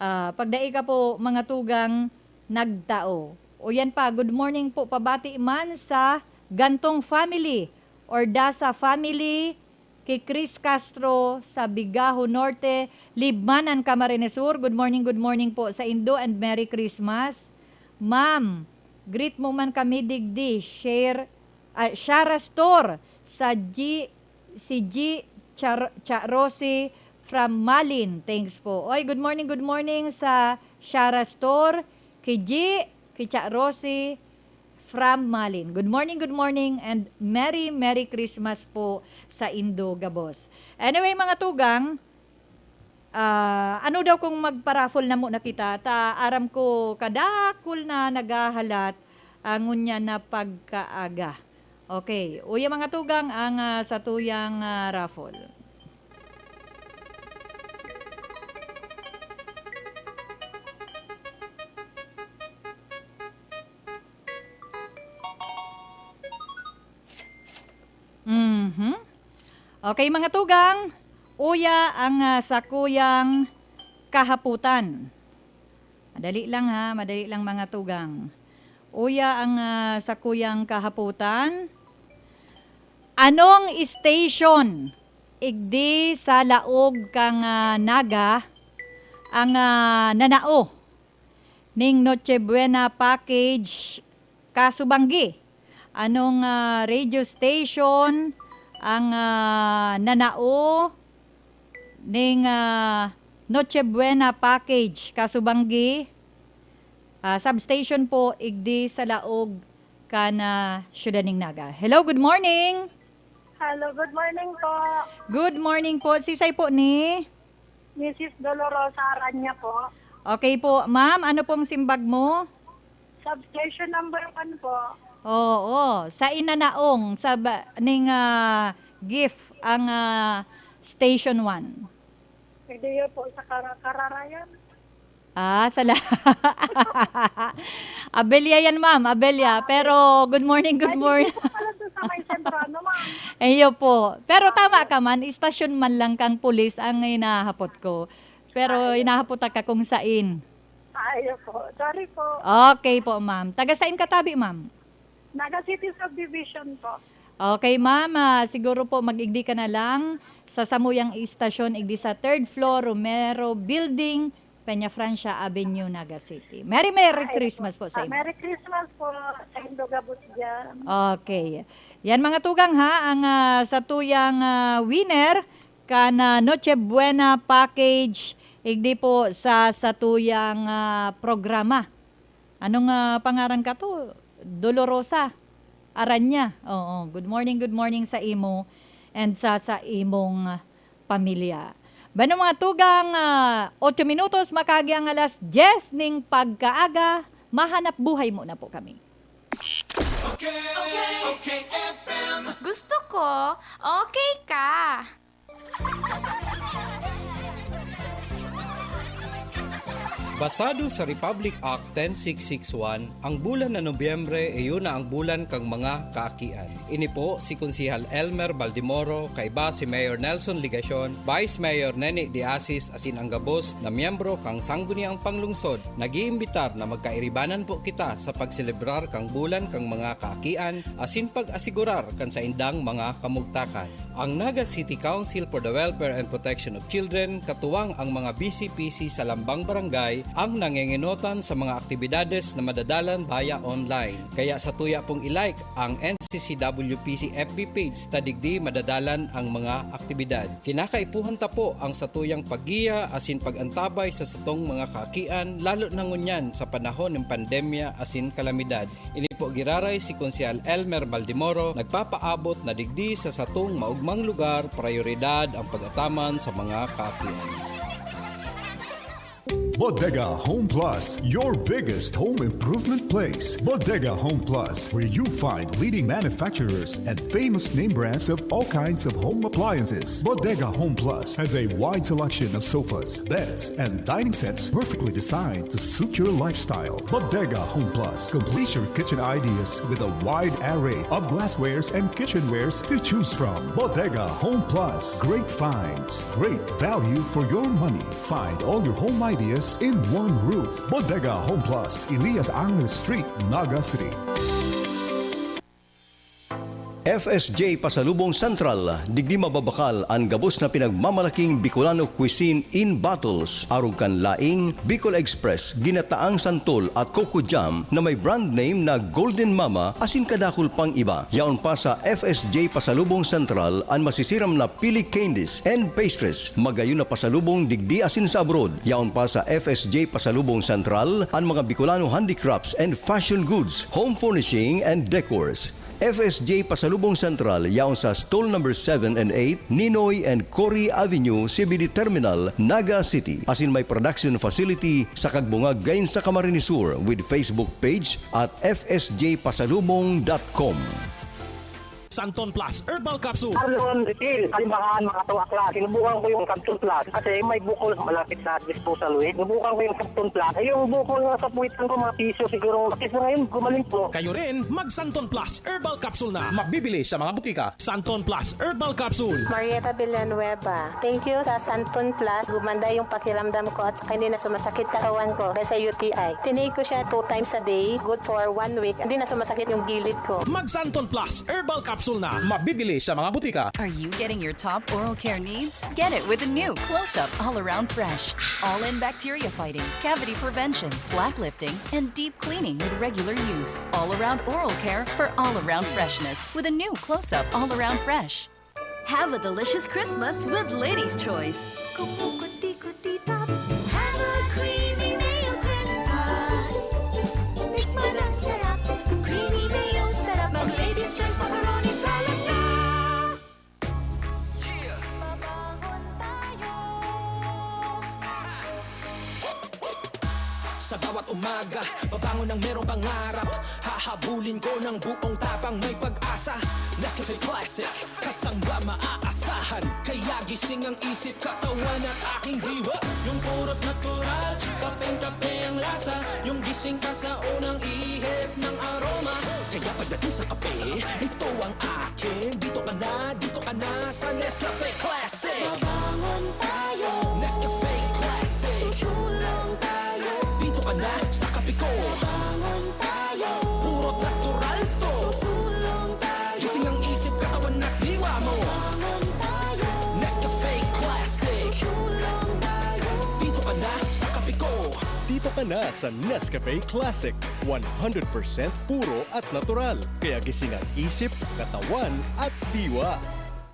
ah, pag dai ka po, mga tugang, nagtao. O yan pa, good morning po, pabati man sa Gantong family, Ordasa family, ki Chris Castro sa Bigaho Norte, Libmanan, Camarines Sur. Good morning, good morning po sa indo and Merry Christmas. Ma'am, greet mo man kami digdi, share, ah, Shara Store sa G, si G Char-, Cha Rosie from Malin. Thanks po. Oy, good morning, good morning sa Shara Store, ki G, ki Cha Rosie, from Malin. Good morning, good morning, and Merry, Merry Christmas po sa indo gabos. Anyway, mga tugang, ah, ano daw kung magpa-raffle na muna kita? Ta aram ko kadakul na naghahalat, ah, ngunyan na pagkaaga. Okay, uya mga tugang ang, ah, satuyang, ah, raffle. Mhm. Okay, mga tugang, uya ang, ah, sakuyang kahapotan. Madali lang, ha, madali lang, mga tugang. Uya ang, ah, sakuyang kahapotan. Anong station igdi sa laog kan, ah, Naga ang, ah, nanao ning Noche Buena package kasubanggi? Anong, ah, radio station ang, ah, nanao ning, ah, Noche Buena package kasubanggi? Ah, substation po, igdi sa laog kan, ah, Syudad ning Naga. Hello, good morning. Hello, good morning po. Good morning po. Sisay po ni? Missus Dolorosa Aranya po. Okay po, ma'am. Ano pong simbag mo? Substation number one po. Oo. Sa inanaong, sa ba, ning, ah, gift ang, ah, station one. Pwede yun po sa Kara-, Kararayan. Ah, sala-, Abelya yan, ma'am. Abelya. Ah, pero good morning, good Ay, morning. Hindi po pala doon sa may sentro, ano, ma'am? Iyo po. Pero tama ka man, istasyon man lang kang pulis ang hinahapot ko. Pero Ah, ayun. hinahapot ka kung sain. Ah, ayun po. Sorry po. Okay po, ma'am. Taga sain ka tabi, ma'am? Naga City Subdivision po. Okay, ma'am. Ah, siguro po mag-igdi ka na lang sa samuyang istasyon, igdi sa third floor, Romero Building, Peña Francia Avenue, Naga City. Merry, Merry Ay, Christmas po sa Ah, inyo. Merry Christmas po sa inyo. Gabos dyan. Okay. Yan, mga tugang, ha, ang, ah, satuyang, ah, winner kan, ah, Noche Buena package, igdi po sa satuyang, ah, programa. Anong, ah, pangaran ka to? Dolorosa Aranya. Oo. Good morning, good morning sa imo and sa, sa imong pamilya. Bueno, mga tugang, ah, otso minutos, makagi ang alas diyes ning pagkaaga, mahanap buhay muna po kami. Gusto ko, okay ka. Basado sa Republic Act ten six six one, ang bulan na Nobyembre iyo na ang bulan kan mga kaakian. Ini po si Konsehal Elmer Baldimoro, kaiba si Mayor Nelson Legacion, Vice Mayor Nene de Asis asin ang gabos na miyembro kan Sangguniang Panglungsod, nag-iimbitar na magkairibanan po kita sa pagselebrar kan bulan kan mga kaakian asin pag-asigurar kan saindang mga kamugtakan. Ang Naga City Council for the Welfare and Protection of Children, katuwang ang mga B C P C sa lambang barangay, ang nangengenotan sa mga aktibidades na madadalan via online. Kaya satuya pong i-like ang N C C W P C F B page ta digdi madadalan ang mga aktibidad. Kinakaipuhan ta po ang satuyang paggiya asin pag-antabay sa satong mga kaakian, lalo na ngunyan sa panahon ng pandemya asin kalamidad. Ini po giraray si Konsehal Elmer Baldimoro, nagpapaabot na digdi sa satong maugmang lugar, prayoridad ang pag-ataman sa mga kaakian. Bodega Home Plus, your biggest home improvement place. Bodega Home Plus, where you find leading manufacturers and famous name brands of all kinds of home appliances. Bodega Home Plus has a wide selection of sofas, beds, and dining sets perfectly designed to suit your lifestyle. Bodega Home Plus completes your kitchen ideas with a wide array of glasswares and kitchenwares to choose from. Bodega Home Plus, great finds, great value for your money. Find all your home ideas in one roof. Bodega Home Plus, Elias Angel Street, Naga City. F S J Pasalubong Central, digdi mababakal an gabos na pinagmamalaking Bicolano cuisine in bottles, arog kan laing, Bicol Express, ginataang santol at coco jam na may brand name na Golden Mama asin kadakul pang iba. Yaon pa sa F S J Pasalubong Central an masisiram na pili candies and pastries, magayon na pasalubong digdi asin sa abroad. Yaon pa sa F S J Pasalubong Central an mga Bicolano handicrafts and fashion goods, home furnishing and decors. F S J Pasalubong Central yaon sa Stall Number seven and eight, Ninoy and Cory Avenue, C B D Terminal, Naga City. Asin may production facility sa Kagbungag, Gain sa Camarines Sur, with Facebook page at F S J Pasalubong dot com. Santon Plus Herbal Capsule. Arlon Refill, kalimbahan, mga tuwakla. Sinubukan ko yung Santon Plus kasi may bukol malapit na disposal waste. Sinubukan ko yung Santon Plus. Eh, yung bukol nga sa puwitan ko, mga piso siguro. At least ngayon, gumaling po. Kayo rin, mag Santon Plus Herbal Capsule na. Mabibili sa mga butika. Santon Plus Herbal Capsule. Marieta Villanueva. Thank you sa Santon Plus. Gumanda yung pakiramdam ko at saka hindi na sumasakit katawan ko dahil sa U T I. Tinake ko siya two times a day, good for one week. Hindi na sumasakit yung gilid ko. Mag Santon Plus Herbal Capsule na. Mabibili sa mga butika. Are you getting your top oral care needs? Get it with the new Close Up All Around Fresh. All in bacteria fighting, cavity prevention, black lifting, and deep cleaning with regular use. All around oral care for all around freshness with a new Close Up All Around Fresh. Have a delicious Christmas with Ladies' Choice. Kukukuti-kuti tap. Have a creamy mayo Christmas. Tikman ang sarap. Creamy mayo sarap. Mag Ladies' Choice macaroni salad na. Sa bawat umaga, babangon ng merong pangarap. Hahabulin ko ng buong tapang, may pag-asa. Nescafe Classic, kasangga maaasahan. Kaya gising ang isip, katawan at aking diwa. Yung purot natural, kapeng-kape ang lasa. Yung gising ka sa unang ihip ng aroma. Kaya pagdating sa kape, ito ang akin. Dito ka na, dito ka na sa Nescafe Classic. Babangon tayo. Nescafe Classic. Susulong tayo. Dito ka na sa kape ko. Babangon tayo. Puro natural to. Susulong tayo. Gising ang isip, katawan at diwa mo. Babangon tayo. Nescafe Classic. Susulong tayo. Dito ka na sa kape ko. Dito ka na sa Nescafe Classic. One hundred percent puro at natural, kaya gising ang isip, katawan at diwa.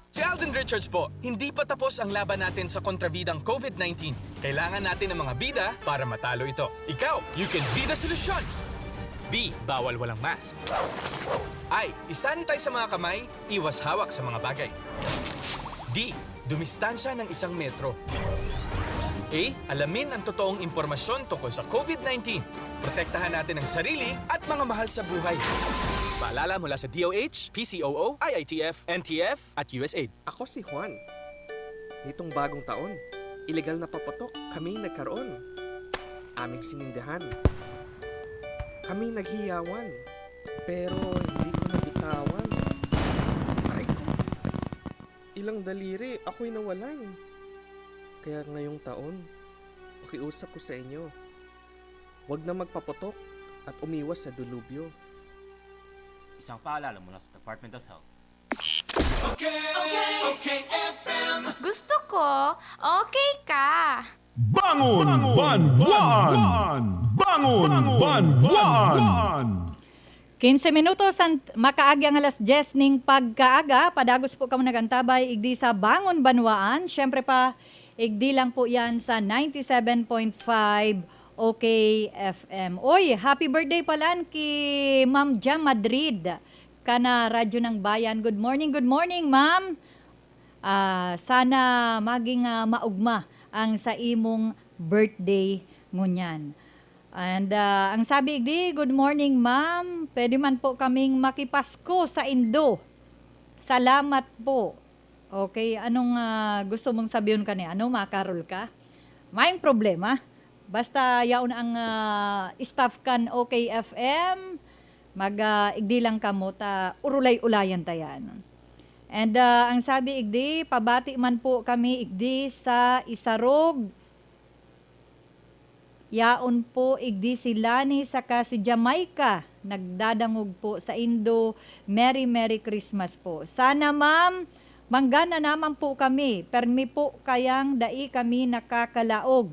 Si Alden Richards po, hindi pa tapos ang laban natin sa kontrabidang COVID nineteen. Kailangan natin ng mga bida para matalo ito. Ikaw, you can be the solution! B, bawal walang mask. I, isanitize sa mga kamay, iwas hawak sa mga bagay. D, dumistansya ng isang metro. A, alamin ang totoong impormasyon tungkol sa COVID nineteen. Protektahan natin ang sarili at mga mahal sa buhay. Paalala mula sa D O H, P C O O, I I T F, N T F, at U S A I D. Ako si Juan. Nitong bagong taon, ilegal na paputok kami nagkaroon. Aming sinindihan. Kami naghiyawan. Pero hindi ko nabitawan. Aray ko. Ilang daliri ako'y nawalan. Kaya ngayong taon, pakiusap ko sa inyo, wag na magpaputok at umiwas sa dilubyo. Isang paalala mula sa Department of Health. Okay, okay, F M. Gusto ko, okay ka. Bangon, Bangon, Banwaan! Bangon, Banwaan! Quince minutos ang makaagi ang alas diyes ning pagkaaga. Padagos po kamo nag-antabay, igdi sa Bangon Banwaan. Siyempre pa, igdi lang po yan sa ninety-seven point five OK F M. Oy, happy birthday palan ki Ma'am Jam Madrid, kana Radyo ng Bayan. Good morning, good morning, ma'am. Ah, sana maging, ah, maugma ang sa imong birthday ngunyan. And, ah, ang sabi igdi, "Good morning, ma'am. Pwede man po kaming makipasko sa indo. Salamat po." Okay, anong, ah, gusto mong sabihon kani? Ano, makarol ka? Maayong problema. Basta yaon ang, ah, staff kan OK F M, mag, ah, igdi lang kamo ta urulay-ulayan ta yan. And, ah, ang sabi igdi, pabati man po kami igdi sa Isarog. Yaon po igdi si Lani saka si Jamaica. Nagdadangog po sa indo. Merry, Merry Christmas po. Sana, ma'am, manggana naman po kami. Permi po kayang dai kami nakakalaog.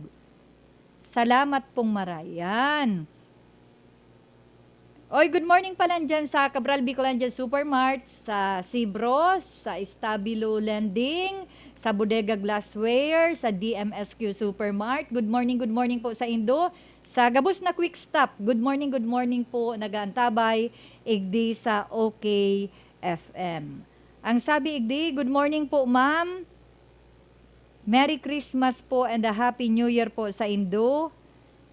Salamat pong marayan. Oy, good morning pala dyan sa Cabral Bicolandia Supermart, sa Sibros, sa Estabilo Lending, sa Bodega Glassware, sa D M S Q Supermart. Good morning, good morning po sa indo. Sa gabos na Quick Stop, good morning, good morning po, nagaantabay, igdi sa OK F M. Ang sabi igdi, "Good morning po, ma'am. Merry Christmas po and a Happy New Year po sa indo.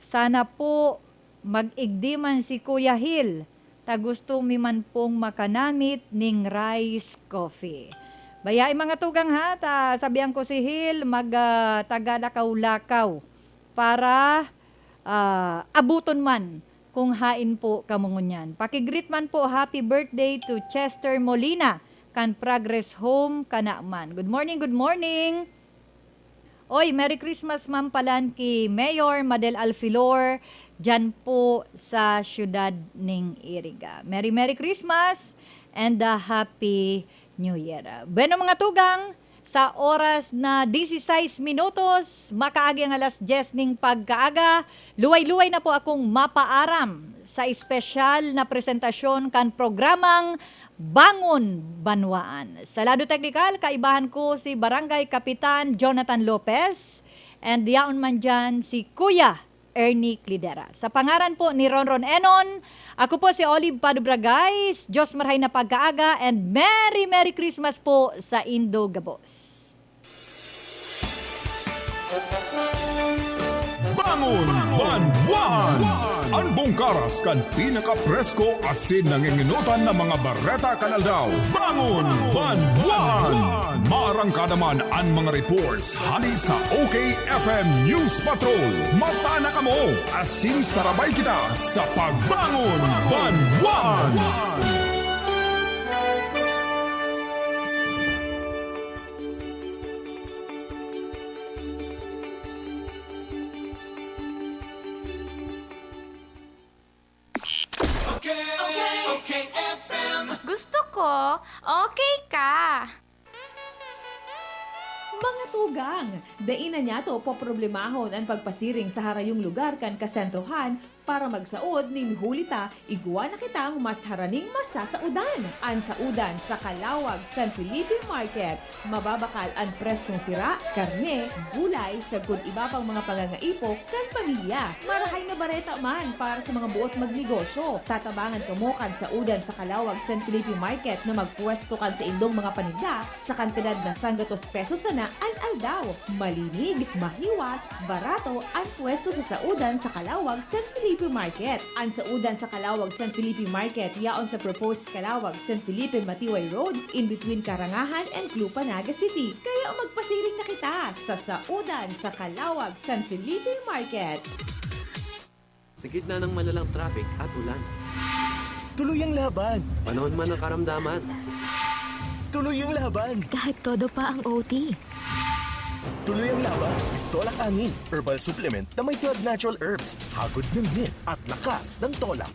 Sana po mag-igdi man si Kuya Hil, ta gusto mi man pong makanamit ning rice coffee." Bayae mga tugang ha, ta sabihan ko si Hil, mag, ah, taga-lakaw-lakaw para, ah, abuton man kung hain po kamo ngunyan. Paki-greet man po, happy birthday to Chester Molina, kan Progress Home, kana man. Good morning, good morning. Oy, Merry Christmas, ma'am, palan ki Mayor Madel Alfilor, dyan po sa siyudad ning Iriga. Merry, Merry Christmas and a Happy New Year. Bueno, mga tugang, sa oras na dieciséis minutos, makaagi ang alas dyes ning pagkaaga, luway-luway na po akong mapaaram sa espesyal na presentasyon kan programang Bangon Banwaan. Sa lado teknikal, kaibahan ko si Barangay Kapitan Jonathan Lopez, and yaon man dyan si Kuya Ernie Clidera. Sa pangaran po ni Ronron Enon, ako po si Olive Pado Bragais. Diyos marhay na pagkaaga and Merry, Merry Christmas po sa indo gabos. Bangon Banwaan! An bungkaras kan pinakapresko asin nangingenotan na mga bareta kan aldaw. Bangon Banwaan! Maarangkada man an mga reports hali sa OK F M News Patrol. Mata na kamo, asin sarabay kita sa Pagbangon Banwaan! Okay, okay, F M. Gusto ko, okay ka. Mga tugang, dai na niyato poproblemahon an pagpasiring sa harayong lugar kan kasentrohan Para magsaod nin huli ta, igwa na kitang mas haraning masasaodan. An saodan sa Kalawag San Felipe Market. Mababakal an preskong sira, karne, gulay, sagkod iba pang mga pangangaipo kan pamilya. Marahay na bareta man para sa mga buot magnegosyo. Tatabangan kamo kan saodan sa Kalawag San Felipe Market na magpwesto kan saindong mga paninda sa kantidad na sanggatos pesos sana an aldaw. Malinig, mahiwas, barato an pwesto sa saodan sa Kalawag San Felipe Market. An saodan sa Kalawag San Felipe Market yaon sa proposed Kalawag San Felipe Matiway Road, in between Karangahan and Clupa, Naga City. Kaya magpasiring na kita sa saodan sa Kalawag San Felipe Market. Sa gitna ng malalang traffic at ulan. Tuloy ang laban! Panahon man ng karamdaman. Tuloy ang laban! Kahit todo pa ang O T. Tuloy ang laban with Tolak Angin, herbal supplement na may twelve natural herbs. Hagod ng ngit at lakas ng tolak.